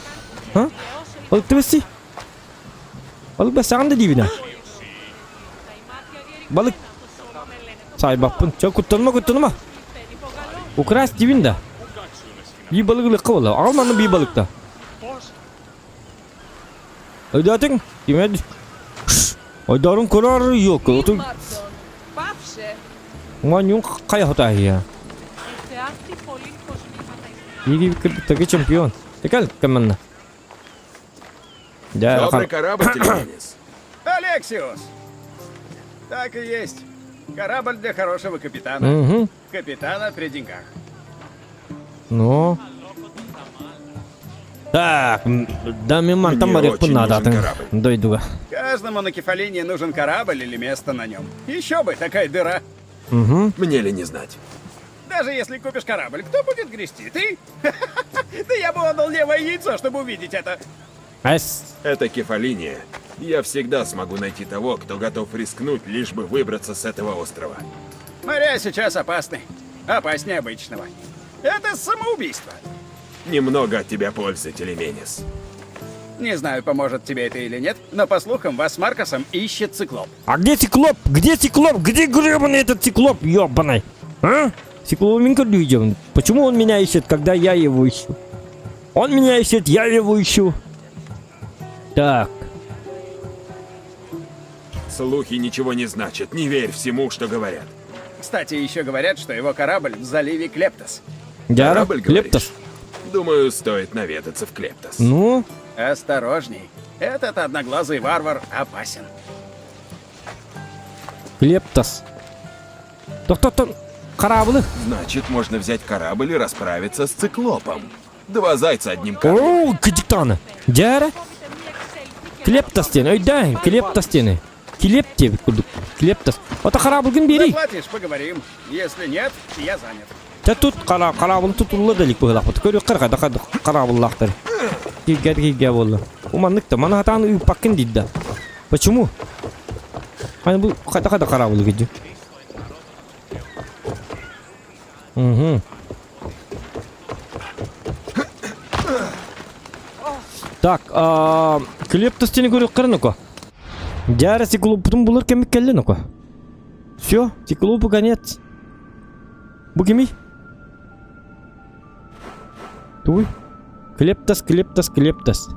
А? Балык тебе Балык бэсэҕин да диибин Балык Саайбаппын. Чэ, куттаныма, куттаныма. Украсть диибин да. Бии балык ылыахха буолла. Аҕал манна бии балыкта. Өйдөөтүҥ? Кимэ Ойдорун көрөр ёлка. Отун Уҥа хайа хотааһыйа. Биги кыргыттарга чемпион. Текел кэммэнна. Добрый корабль, Телегенис. Алексиус! Так и есть. Корабль для хорошего капитана. Угу. Капитана при деньгах. Ну. Так, да мен мантан Мне барыахпын очень нужен наадатын корабль. дойдуга. Каждому на Кефалине нужен корабль или место на нем. Еще бы, такая дыра. Угу. Мне ли не знать? Даже если купишь корабль, кто будет грести? Ты? Да я бы отдал левое яйцо, чтобы увидеть это. Эс. Это Кефалиния. Я всегда смогу найти того, кто готов рискнуть, лишь бы выбраться с этого острова. Моря сейчас опасны. Опаснее обычного. Это самоубийство. Немного от тебя пользы, Телеменис. Не знаю, поможет тебе это или нет, но по слухам, вас с Маркосом ищет циклоп. А где циклоп? Где циклоп? Где гребаный этот циклоп, ёбаный? А? Циклоп людям. Почему он меня ищет, когда я его ищу? Он меня ищет, я его ищу. Так. Слухи ничего не значат. Не верь всему, что говорят. Кстати, еще говорят, что его корабль в заливе Клептос. Дяра, Корабль, говоришь? Клептос. Думаю, стоит наведаться в Клептос. Ну, Осторожней. Этот одноглазый варвар опасен. Клептос. Тохтоттон кораблы. Значит, можно взять корабль и расправиться с циклопом. Два зайца одним камнем. О, кдиктаны. Дяра. Клептос диэн, өйдөөн, Клептос диэни. Килиэп диэбит курдук. Клептос. Ото хараабылгын биэрий. Заплатишь, поговорим. Если нет, я занят. Чэ тут хара хараабыл тутулла да илик быһыылаахпыт. Көрүөххэ эрэ хайдах хараабыллаахтар. Кииргэ кииргэ буолла. Уманнык да маны сатаан ыыппаккын диир да. Почему? Аны бу хайдах хайдах хараабылы кидьи. Угу. Так, Клептос тени көрүөххэ эрэ нука. Дьаарasi клубпутун булар кэммит кэллэ нука. Все, циклопу конец. Бу кимий? Тугуй? Клептос, Клептос, Клептос.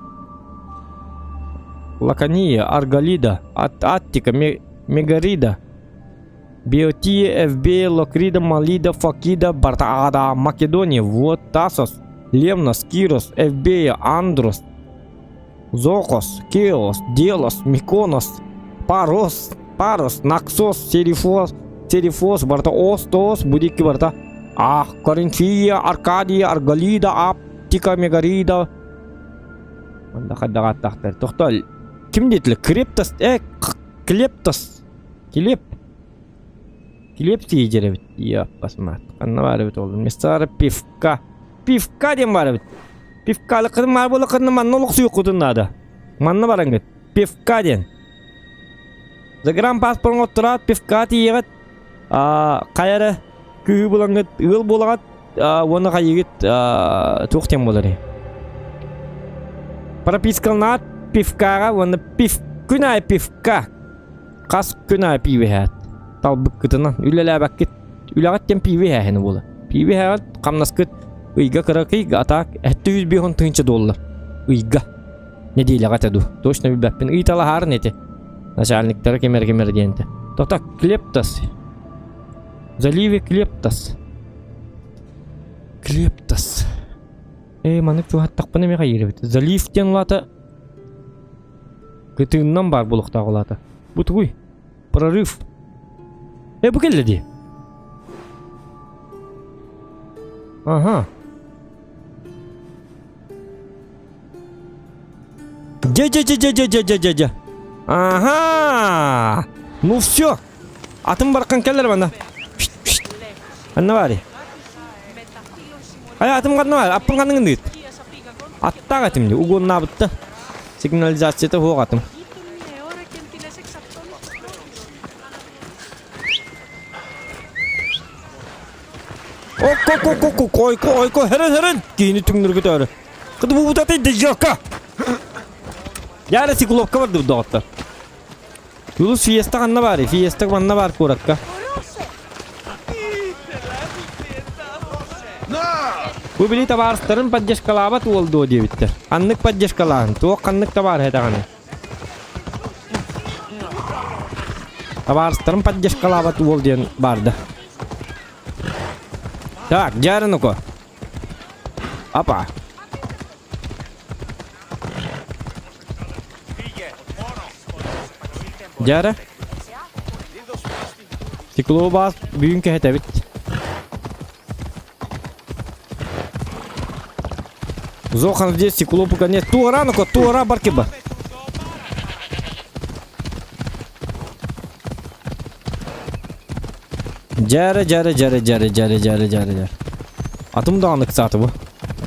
Лакония, Арголида, Ат Аттика, Мегарида, Биотия, Эвбея, Локрида, Малида, Фокида, Бартаада, Македония, Вот, Тасос, Лемнос, Кирос, Эвбея, Андрос, Зокос, Кеос, Делос, Миконос, Парос, Парос, Наксос, Серифос, Серифос, барта Остос, Будики барта, Ах, Коринфия, Аркадия, Арголида, Аптика, Мегарида. Онда хайдаҕааттаахтар. Тохтол, ким диэтилэр? Крептос, э, Клептос, Килип. Килип тиийдэр эбит. Иаппас маат. Ханна баар эбит ол? Мистер Пивка. Пивка диэн баар эбит. Пивкалыккытын баар буоллаххытына манна олохсуйуккутун наада. Манна бараҥҥыт. Пивка диэн. Загранпаспорын оттораат пивка тиийэҕит. Хайа эрэ кыыһы булаҥҥыт ыал буолаҕыт уонна хайыгыт туох диэн буоларый? Пропискалнаат пивкаҕа уонна пив күн аайы пивка хас күн аайы пиибэ иһээт талбыккытынан үлэлээбэккит үлэҕит диэн пиибэ иһээһини буолар пиибэ иһээҕит хамнаскыт ыйга кыракый атаак 750 тыһыынча доллар ыйга нэдиэлэҕэ этэ дуу точно билбэппин ыйыталаһаарын ити начальниктара ким эрэ ким эрэ диэн этэ тота клептос заливе клептос клептос ээ маннык туһаттахпына эмиэ хайыыр эбит залив диэн улаата Кытыыннан баар буолуохтаах улаата. Бу тугуй? Прорыв. Э, бу кэллэ дии. Ага. Дя-дя-дя-дя-дя-дя-дя-дя. Ага. Ну все. Атым бархан кэллэр манна. Анна баары. Ай атым ханна бар? Аппын ханныгын дыыт? Аттаах этим дии. Угоннаабытта. Сигнализацията суох атым. Окко-ко-ко-ко, ойко, ойко, херен, херен! Киһини түҥнүргүтөөрү. Кыды бу бутаты дежёка! Яра циклопка барды доҕоттор. Юлус фиеста ханна баарый? Фиеста манна баар куоракка. Бу били табаарыстарын поддержкалаабат уол дуо диэбиттэр. Ханнык поддержкалааһын? Туох ханнык табаар этэҕиний? Табаарыстарын поддержкалаабат уол диэн баарда. Так, дьаарынуко. Апа. Дьара. Стекло баас бүгүн кэһэтэбит. Зохан здесь стекло пока нет. Туора, ну-ка, туора баркиба. Дьэрэ, дьэрэ, дьэрэ, дьэрэ, дьэрэ, дьэрэ, дьэрэ, дьэрэ. Атым даҕаны ыксааты бу.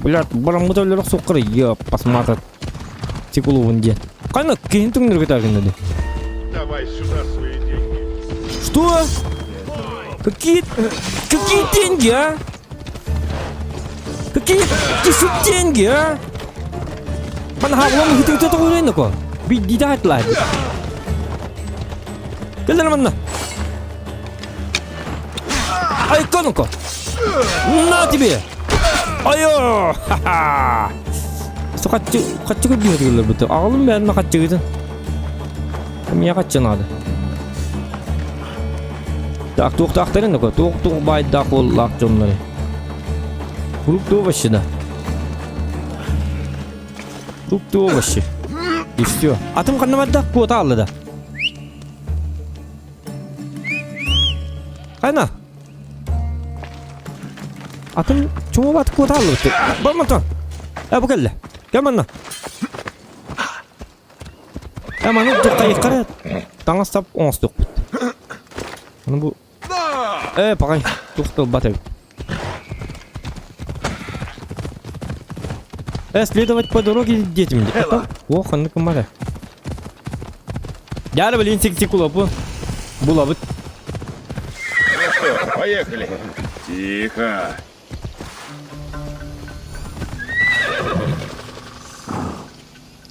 Блядь, бараммыт өлөрөх суққыр, ёп, посмотрит. Тикулубун диэн. Қайна киһин түҥнүргү тагыннады. Давай сюда свои деньги. Что? Какие, какие деньги, а? Какие еще деньги, а? Мана хаалан хитигитэ тоҕуйрайнако. Биддиитэ хатлаа. Кэлэр манна. Айконуко. На тебе. Айо! Ха-ха! Хаччы, хаччы көрдүһэ бу. Аҕалым бээннэ хаччыгытын. Миэхэ хаччы наада. Так, туохтаахтарын да туох туох баайдаах уоллаах дьоннору. Фрукты овощи да. Фрукты овощи. И все. Атым ханна барда? Куота алла да. Хайна? Атын чума бат куота аллыбыт. Бармантан. Э бу кэллэ. Кэл манна. Э маны хайыххара таҥас сап оҥостуохпут. Аны бу Э паҕай туох тылбат эбит. Э, следовать по дороге детям. О, ханнык кыммара. Дьара блин сик-сик улапы. Булабыт. Ну что, поехали. Тихо.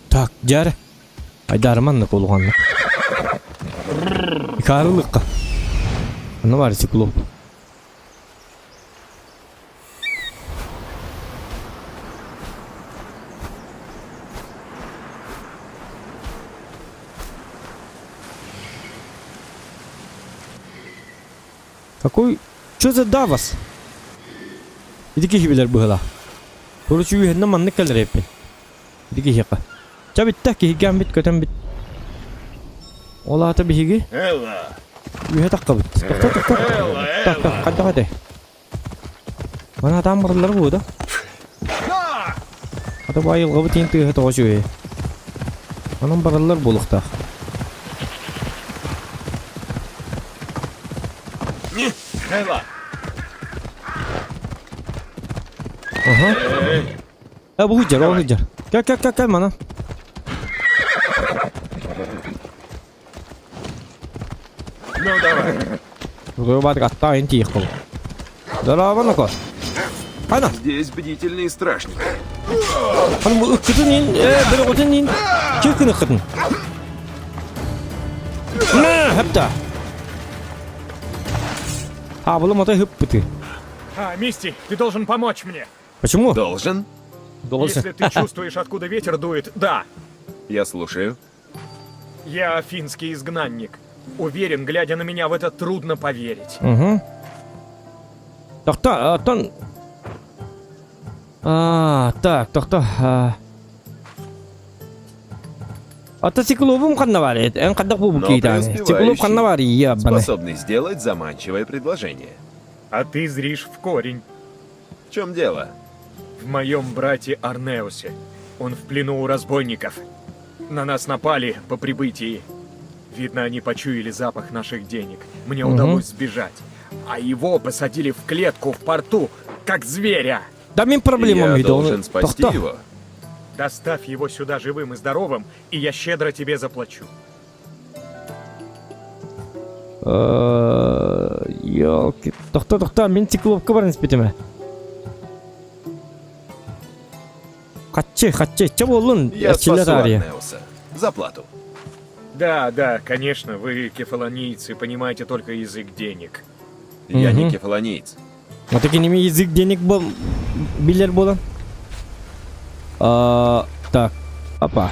Так, дьара. Айдарыман да кулуганна. Икарылыкка. Онно баар циклоп. Какой... Что за Давос? Ити киһи билэр быһыылаах. Короче, үһэннэ маннык кэлэр эппин. Ити киһиэхэ. Ча бүттэ, киһиргээн бит, көтөн бит. Ол аата биһиги үһэ таххабыт. Тохто, тохто. Так, так, хайдах этэй? Мана атаан бараллар буо да? Ата бу айылҕабыт иин тыаһа тоҕо үчүгэй. Онон бараллар буолуохтаах. Аха. Э, бу сылдьар, ол сылдьар. Кэл, кэл, кэл, кэл манан. Ну давай. Другой баатык аттаах ин тиийэх буолуо. Здорово, ну-ка. Хана. Здесь бдительные стражники. Хана бу ыккытын ин, э, бөрөҕүтүн ин. Чыркын ыккытын. Мэ, хэпта. Хаабылы мотой хыппыты. А, Мисти, ты должен помочь мне. Почему? Должен? Должен. Если ты чувствуешь, откуда ветер дует, да. Я слушаю. Я афинский изгнанник. Уверен, глядя на меня, в это трудно поверить. Угу. Тохто, оттон... А, так, тохто. Ата циклобум ханна бар, эн хаддах бу Но киитааны. Циклоп ханна бар, я баны. Способный сделать заманчивое предложение. А ты зришь в корень. В чем дело? В моем брате Арнеусе. Он в плену у разбойников. На нас напали по прибытии. Видно, они почуяли запах наших денег. Мне Мгм. удалось сбежать. А его посадили в клетку в порту, как зверя. Да мин проблемам Я видел. должен спасти Тохто. его. Доставь его сюда живым и здоровым, и я щедро тебе заплачу. Елки. Тохто, тохто, мин циклопка баран испитиме. Хаччы, хаччы, чэ буоллун, Я эрчиллэ спасу таарыйа. Арнеуса. За плату. Да, да, конечно, вы, кефалонийцы, понимаете только язык денег. Я не Мгм. кефалониец. Вот киними язык денег был билер буолан. А, так, опа.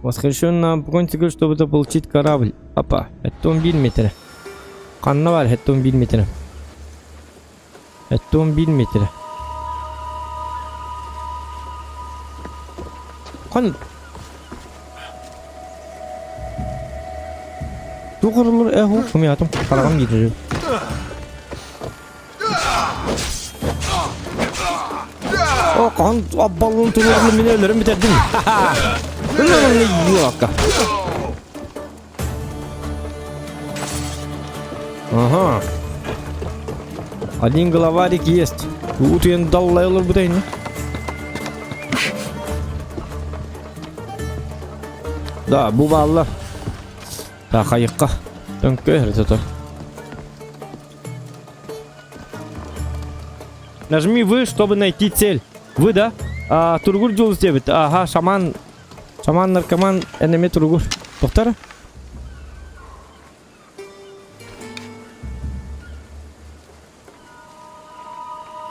Восхищен на понтику, чтобы заполучить корабль. Опа, это он метр. Ханна бар, это он метр. Это он метр. Хан... Туох орлор эһу кумиатым хараҕым киирэр. О, хаһан аббаллын туруорун мин өлөрүм бүтэрдим. Ха-ха. Ага. Один главарик есть. Утуйан даллай олорбута ини. Да, бу бааллар. Да, хайыкка. Төҥкө это. Нажми вы, чтобы найти цель. Вы, да? А, Тургур Джулс дебит. Ага, шаман. Шаман, наркоман, энеми Тургур. Доктор?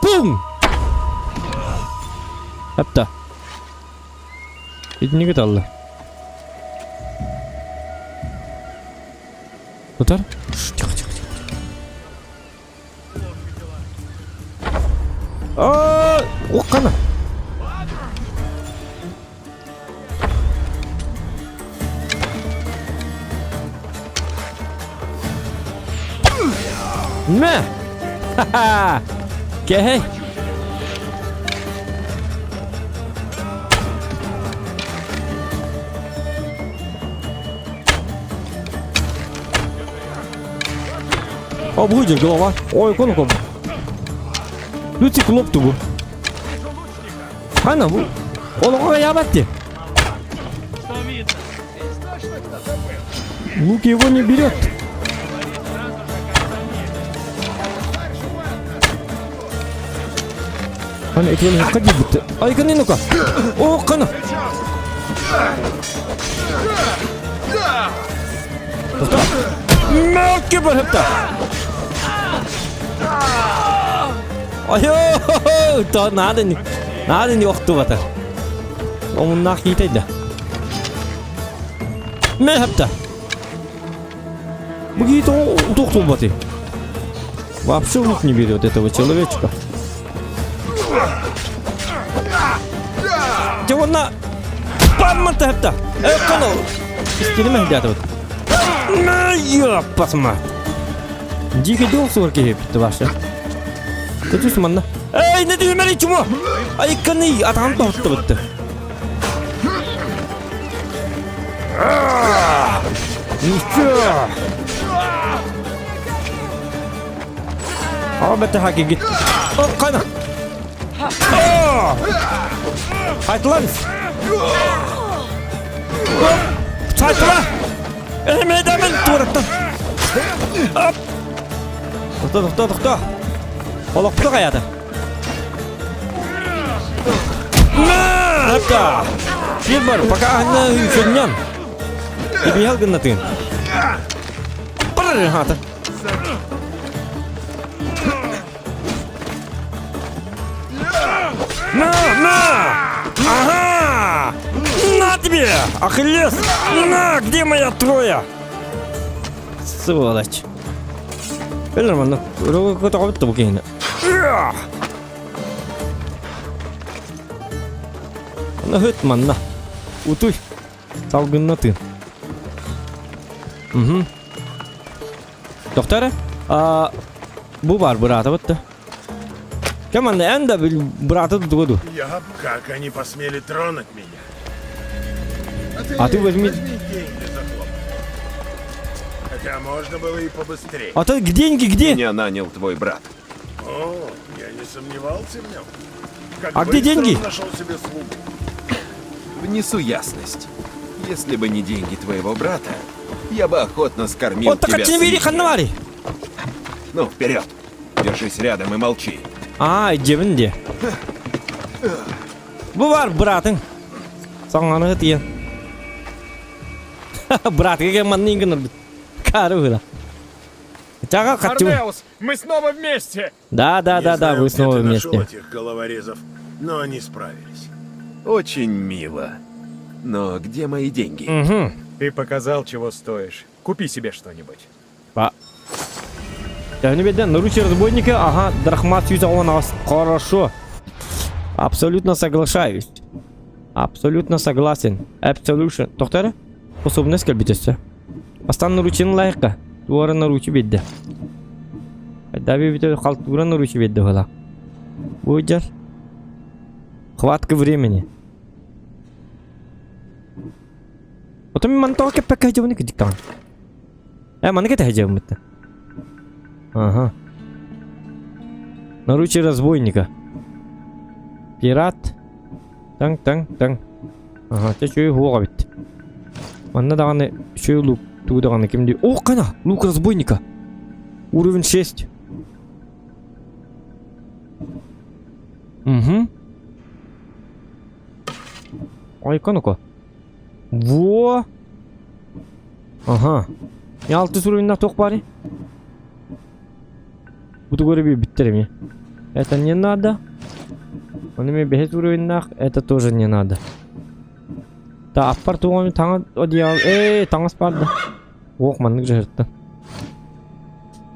Пум! Апта. Итинниги талла. Тутар? Тихо, тихо, тихо. А, Оххана! Мэ! Ха-ха! Кэһэй! О, будет голова. Ой, кон кон. Ну циклоп тубу. Хана бу. Олоҕо ябат дии. Лук его не берет. Хана этиэн хакка диэбит. Ай каны ну-ка. О, кана. Тоқтоо. Мөккө бырыпта. Айо, то надо не, надо не охтубата. Омуннаах киитэй да. Мэ хапта. Бу киит утуохтубаты. Вообще лук не берет этого человечка. Дьэ уонна паммата хапта. Э, коно. Истинеме хидятыбыт. Ёппасма. Дикий дол суор киһи битти баша. Көтүс манна. Эй, не дүймәли чумо. Айканы атаҕын тоһуттубутты. Ничего. Aa хакиги. Кайна. Айтылан. Сайтыла. Эмедемен туураттан. Тохто, тохто, тохто. Олохпута каята. На! Сир бар, пока анна үсөннөн. Ибиһал гыннатын. Бар хата. На, на! Ага! На тебе! Ахиллес! На, где моя Троя? Сволочь. Бэл нормально. Көтөҕөбүт бу киһини. Аны ыт манна. Утуй. Салгынна тыын. Угу. Доктор, а, бу бар быраата бытты. Кем анда эн да бырааты тутуга ду. Я, как они посмели тронуть меня? А ты возьми... Возьми деньги за хлоп. Хотя можно было и побыстрее. А ты деньги где? Меня нанял твой брат. О, я не сомневался в нем. Как А где быстро деньги? он нашел себе слугу. Внесу ясность. Если бы не деньги твоего брата, я бы охотно скормил Вот так тебя свиньями. свиньями. ханнавари. Ну, вперед! Держись рядом и молчи. А, дьэбин дии. Бу бар быраатыҥ. Саҥаны тиийэн. Быраатыга кэлэн манна гынарбыт. Каары быһыыла. Чаҕа хаччыбын. Арнеус, мы снова вместе! Да, да, Не да, да, знаю, вы где снова ты нашел вместе. этих головорезов, но они справились. Очень мило. Но где мои деньги? Угу. Ты показал, чего стоишь. Купи себе что-нибудь. Ба. Төһөнү биэрдэ наручи разбойника, ага, драхмат 118. Хорошо. Абсолютно соглашаюсь. Абсолютно согласен. Absolution. Тоқтары? Способность кэлбит өссө. Бастан наручины лайыққа. Туора наручи биэрдэ. Даби бүтэ халтура наручи биэрдэ буола. Буйдер. Хватка времени. Отон мин мантоҕо кэппэккэ сылдьабын кырдьыктаҕын. Э, маны кэтэһэ сылдьабын Ага. Наручи разбойника. Пират. Таҥ таҥ таҥ. Ага, чэ үчүгэй уһуох эбит. Манна даҕаны үчүгэй лук тугу даҕаны ким дии. О, хана! Лук разбойника. Уровень 6. Угу. Айка ну-ка. Во! Ага. Я алтыс уровеньнах туох баарый? Бу тугу эрэ биэрбиттэр эмиэ. Это не надо. Он эмиэ бэһис уровеньнаах, это тоже не надо. Та аппар туоҕун таҥа одеял ээ таҥас баар да. Ох, маннык дьаһырта.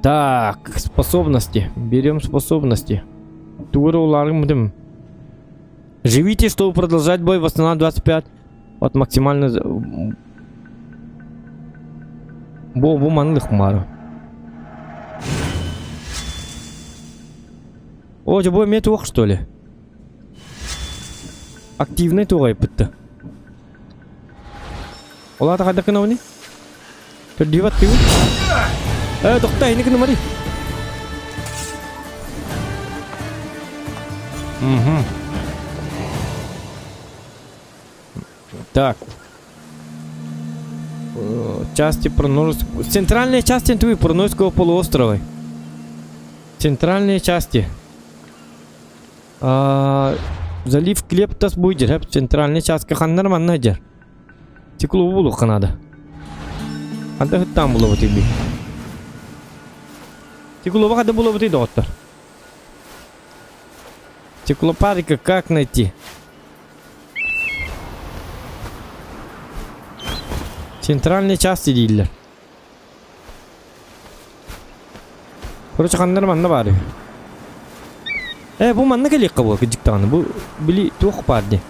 Так, способности. Берем способности. Тугу эрэ улаарым будем. Живите, чтобы продолжать бой, восстанавливать 25 от максимально... Бу бу маннык мары. О, бу эмиэ туох что ли? Активный туох айыппытты. Ол аата хайдах гынабыный? Төрдүбэт тыгын. Э, тохтой, ини гынамарый. Угу. Так. Части Пронорск... Центральные части Антуи Пронорского полуострова. Центральные части. А, залив Клептос будет, центральный частка ханнар манна дьэр. Стекло булуохха наада. Ханта там булабыт би. Циклоба хада булабытый доҕоттор? Циклопарика как найти? Центральной части дииллэр. Короче, ханнар манна баар үһү. Э, бу манна кэлиэххэ буол кырдьык даҕаны. Бу били туох баар дии.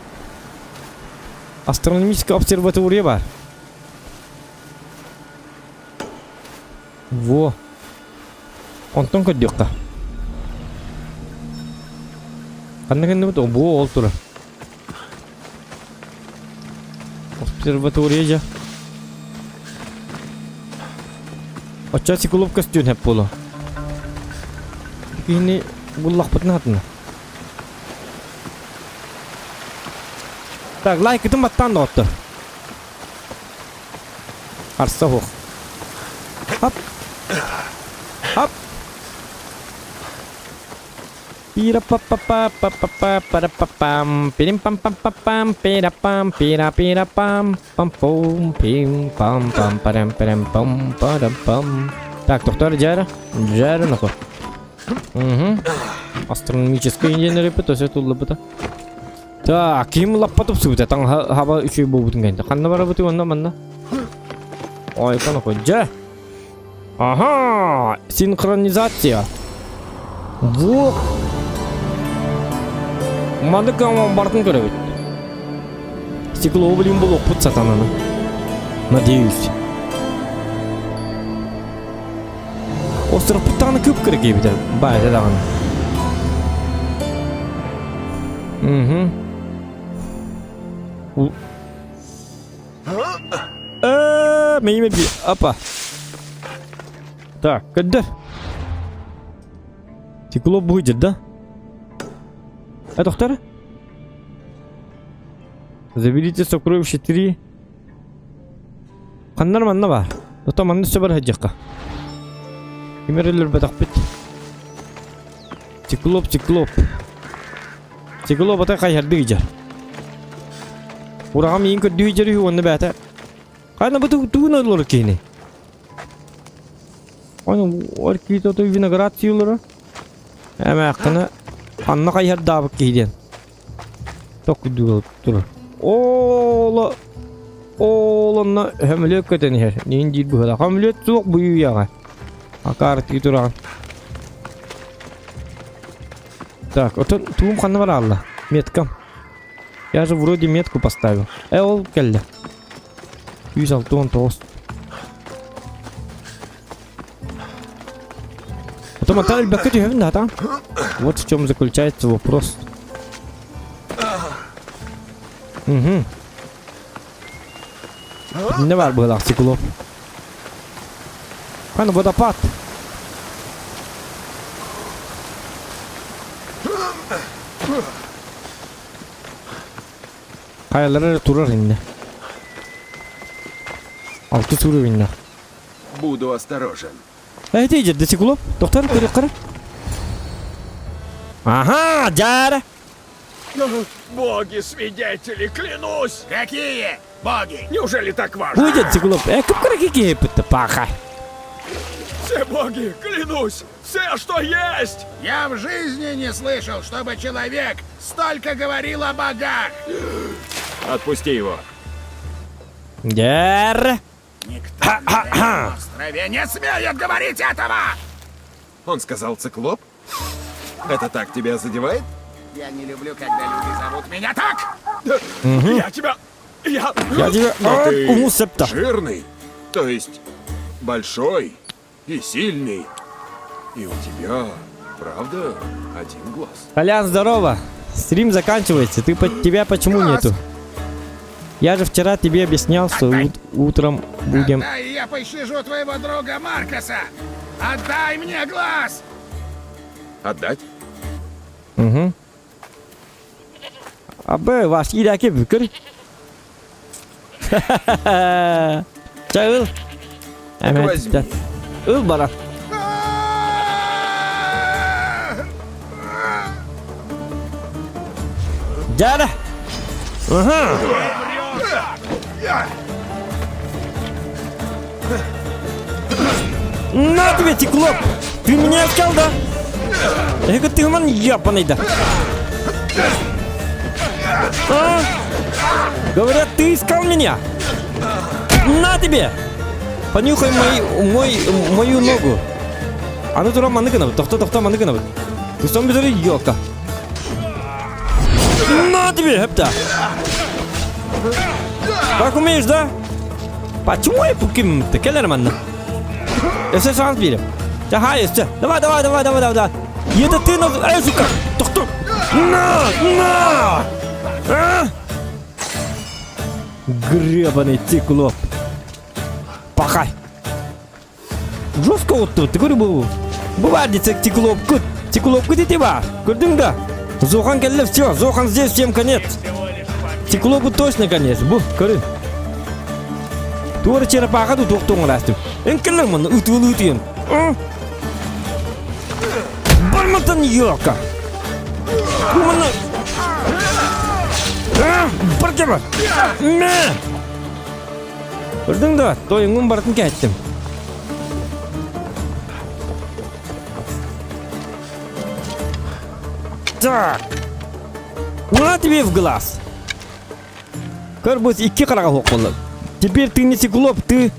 Астрономическая обсерватория баар. Во. Онтон көрдүөххэ. Ханна гынныбыт? О, бу ол турар. Обсерватория дьэ. Оччо циклоп көстүөн сөп буолуо. Киһини буллахпытын хатына. Так, лайкытын баттаан доҕоттор. Арса суох. Хап. Хап. Пира-па-па-па-па-па-па-пара-па-пам, пирим-пам-пам-пам-пам, пира-пам, пира-пира-пам, пам-пум, пим-пам-пам, парам-парам-пам, парам-пам. Так, доктор Джара, Джара нахуй. Угу. Астрономическая инженерия то все туллабыта. Так, ким лаппа тупсубута, таң хаба үчүй буолбутун кэннэ. Ханна барабыты онно манна? Ой, нахуй. Дьэ! Ага! Синхронизация. Во! Маннык бартын көрөбүт. Стекло блин булуохпут сатананы. Надеюсь. Островпут даҕаны көп керек эбитэ. Баайда даҕаны. Угу. Мейме би. Апа. Так, көрдөр. Стекло будет, да? А доктор? Заберите сокровище 3. Ханнар манна бар. Ото манна сөбөр сылдьыахха. Ким эрэ өлөрбөтөхпүт. Циклоп, циклоп. Циклоп ата хайһардыы дьар. Ураҕам иин көрдүү дьэр үһү уонна бээтэ. Хайна бу тугун олорор киһини? Оны ор киит ото виноград сиилора. Эмээххина ханна хайһардаабыт киһи диэн. Токкуйдуу турар. Ооло Оолонно хөмөлүөт көтөн иһэр. Нин диир быһыылаах. Хөмөлүөт суох буйуйаҕа. Акаарытыы тураҕын. Так, отон туум ханна бараалла? Меткам. Я же вроде метку поставил. Э, ол кэллэ. 169. Потом ата элбэккэ түһэбин да, атаң. Вот в чем заключается вопрос. Угу. Не бар быһыылаах циклоп. Хана водопад. Хайалара эрэ турар иннэ. Алты сурук иннэ. Буду осторожен. Эти жерде циклоп. Доктор, көрүк Ага, дьара. Боги свидетели, клянусь! Какие боги? Неужели так важно? Будет циклоп. Э, кып киһи паха. Все боги, клянусь! Все, что есть! Я в жизни не слышал, чтобы человек столько говорил о богах! Отпусти его. Дьэр. Никто на этом острове не смеет говорить этого! Он сказал циклоп? Это так тебя задевает? Я не люблю, когда люди зовут меня так! Я тебя... Я... Я тебя... Но ты Умусепта. жирный, то есть большой и сильный. И у тебя, правда, один глаз. Колян, здорово. Стрим заканчивается. Ты по тебя почему Глаз. нету? Я же вчера тебе объяснял, что утром будем... Отдай, я пощажу твоего друга Маркоса! Отдай мне глаз! Отдать? Угу. Абы, ваш идаки бүкір. Чай ыл. Әмәт, Возьми. Ыл бара. Дьэ. Ага. На тебе, циклоп! Ты меня искал, да? Эһиги тыыман ебаный да. А? Говорят, ты искал меня. На тебе! Понюхай мой, мой, мою ногу. Аны туран манны гынабыт, тохто тохто манны гынабыт. Тустан бүтері елка. На тебе, хепта! Так умеешь, да? Почему я пуким? Ты келлер манна. Өссө шанс биэрим. Ага, өссө. Давай, давай, давай, давай, давай, давай. Это ты нас... Эй, сука! Тохто! На! На! А? Гребаный циклоп. Пахай. Жестко вот тут, ты говорю, был. Бывает циклоп, кут. Циклоп, кут ити бар. Көрдүҥ да? Зохан кэллэ, все, Зохан здесь, всем конец. Циклопу точно конец. Бу, көрү. Туора черепаха ду туохтуҥ ылаастым. Эҥкэллэр манна ытыалыы ытыйан. Барматан елка. Бу манна... Бар кеба. Мэ! Көрдүҥ да, тойуҥун барытын кээттим. Так. На тебе в глаз. Көр икки хараҕа суох буолла. Теперь ты не циклоп, ты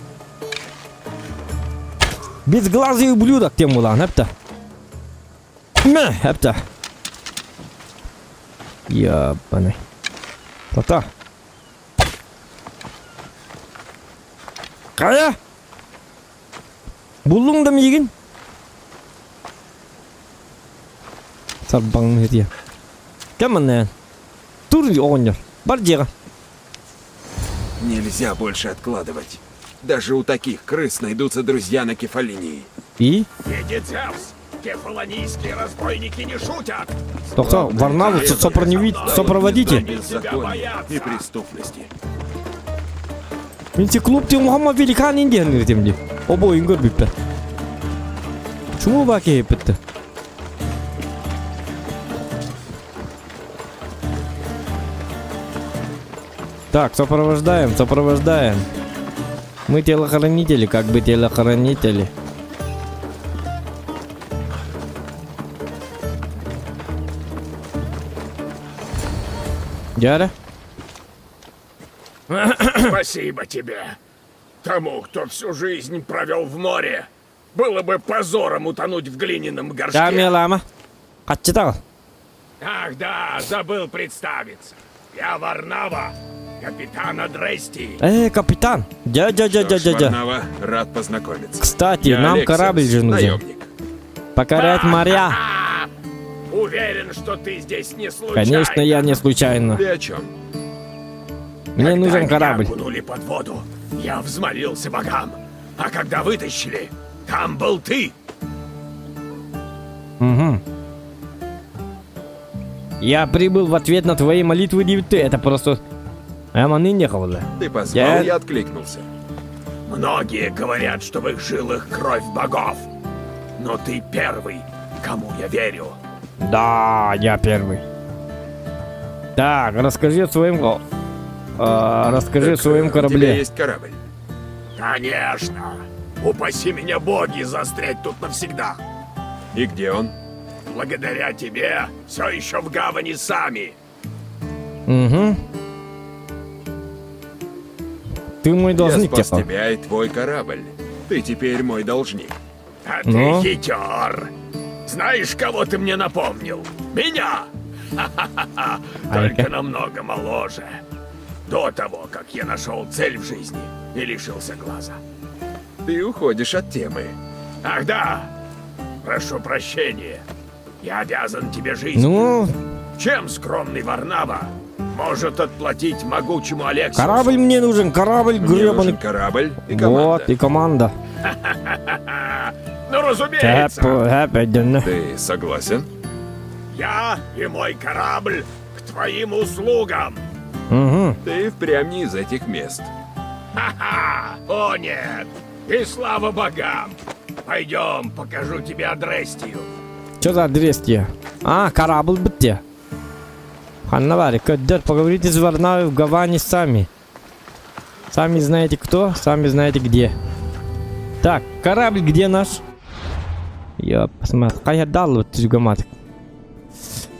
безглазый ублюдок тем буолаҕын, эптэ. Мэ, эптэ. Ебаный. Тата. Хайа? Буллуҥ да миигин? Сарбаҥ диye. Кэм манна Тур оҕонньор. Бар дьиэҕэ. Нельзя больше откладывать. Даже у таких крыс найдутся друзья на Кефалинии. И? Видит Зевс, кефалонийские разбойники не шутят. Тохто, Варнаву сопроводите. Беззакония и преступности. Мин циклоп диэн Мухаммад великан диэн этим дии. Обойун көрбүппэр. Чума баа киһиппитти. Так, сопровождаем, сопровождаем. Мы телохранители, как бы телохранители. Дядя? Спасибо тебе. Тому, кто всю жизнь провел в море. Было бы позором утонуть в глиняном горшке. Да, мелама. Отчитал. Ах да, забыл представиться. Я Варнава, капитан Адрести. Эй, капитан! Дядя, дядя, дядя. Варнава, рад познакомиться. Кстати, Я нам Алексис, корабль же нужен. Наемник. Покорять моря. Уверен, что ты здесь не случайно. Конечно, я не случайно. Ты о чем? Мне Когда нужен меня корабль. окунули под воду, я взмолился богам. А когда вытащили, там был ты. Угу. Я прибыл в ответ на твои молитвы, ты. Это просто... Ты позвал, я, я откликнулся. Многие говорят, что в их жилах кровь богов. Но ты первый, кому я верю. Да, я первый. Так, расскажи о своем... Э, расскажи Так, о своем У тебя корабле. есть корабль. Конечно. Упаси меня боги застрять тут навсегда. И где он? Благодаря тебе все еще в гавани сами. Угу. Ты мой должник, Я спас типа. тебя и твой корабль. Ты теперь мой должник. А ты Ну? хитер. Знаешь, кого ты мне напомнил? Меня! Ха-ха-ха! Только намного моложе. До того, как я нашел цель в жизни и лишился глаза. Ты уходишь от темы. Ах да! Прошу прощения. Я обязан тебе жизнью. Ну, Чем скромный Варнава может отплатить могучему Алексусу? корабль мне нужен, корабль Мне гребаный. нужен корабль и команда. Вот, и команда. Ну, разумеется! Ты согласен? Я и мой корабль к твоим услугам! Угу. Ты впрямь не из этих мест. Ха-ха! О нет! И слава богам! Пойдем, покажу тебе Адрестию. Что за Адрестия? А, корабль бітте. Ханна баар, көрдөр, поговорите с Варнавой в Гаване сами. Сами знаете кто, сами знаете где. Так, корабль где наш? Ёпсмат. Хайа даллыбыт түзгөматык.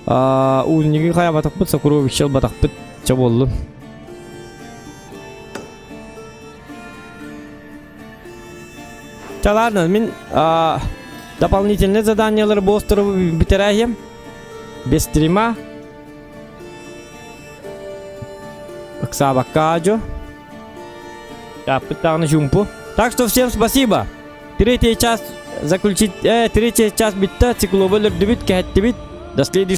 Узниги хайабатахпыт, сокровище ылбатахпыт. Чэ буоллун. Чэ ладно, мин дополнительные заданиялары бу острову бүтэрээһиэм. Без стрима. Ыксаабакка аадьо. Тааппыт даҕаны чуумпу. Так что всем спасибо. Третий час заключить, э, третий час бүтта, циклобы өлөрдүбүт, кэһэттибит. До следующего.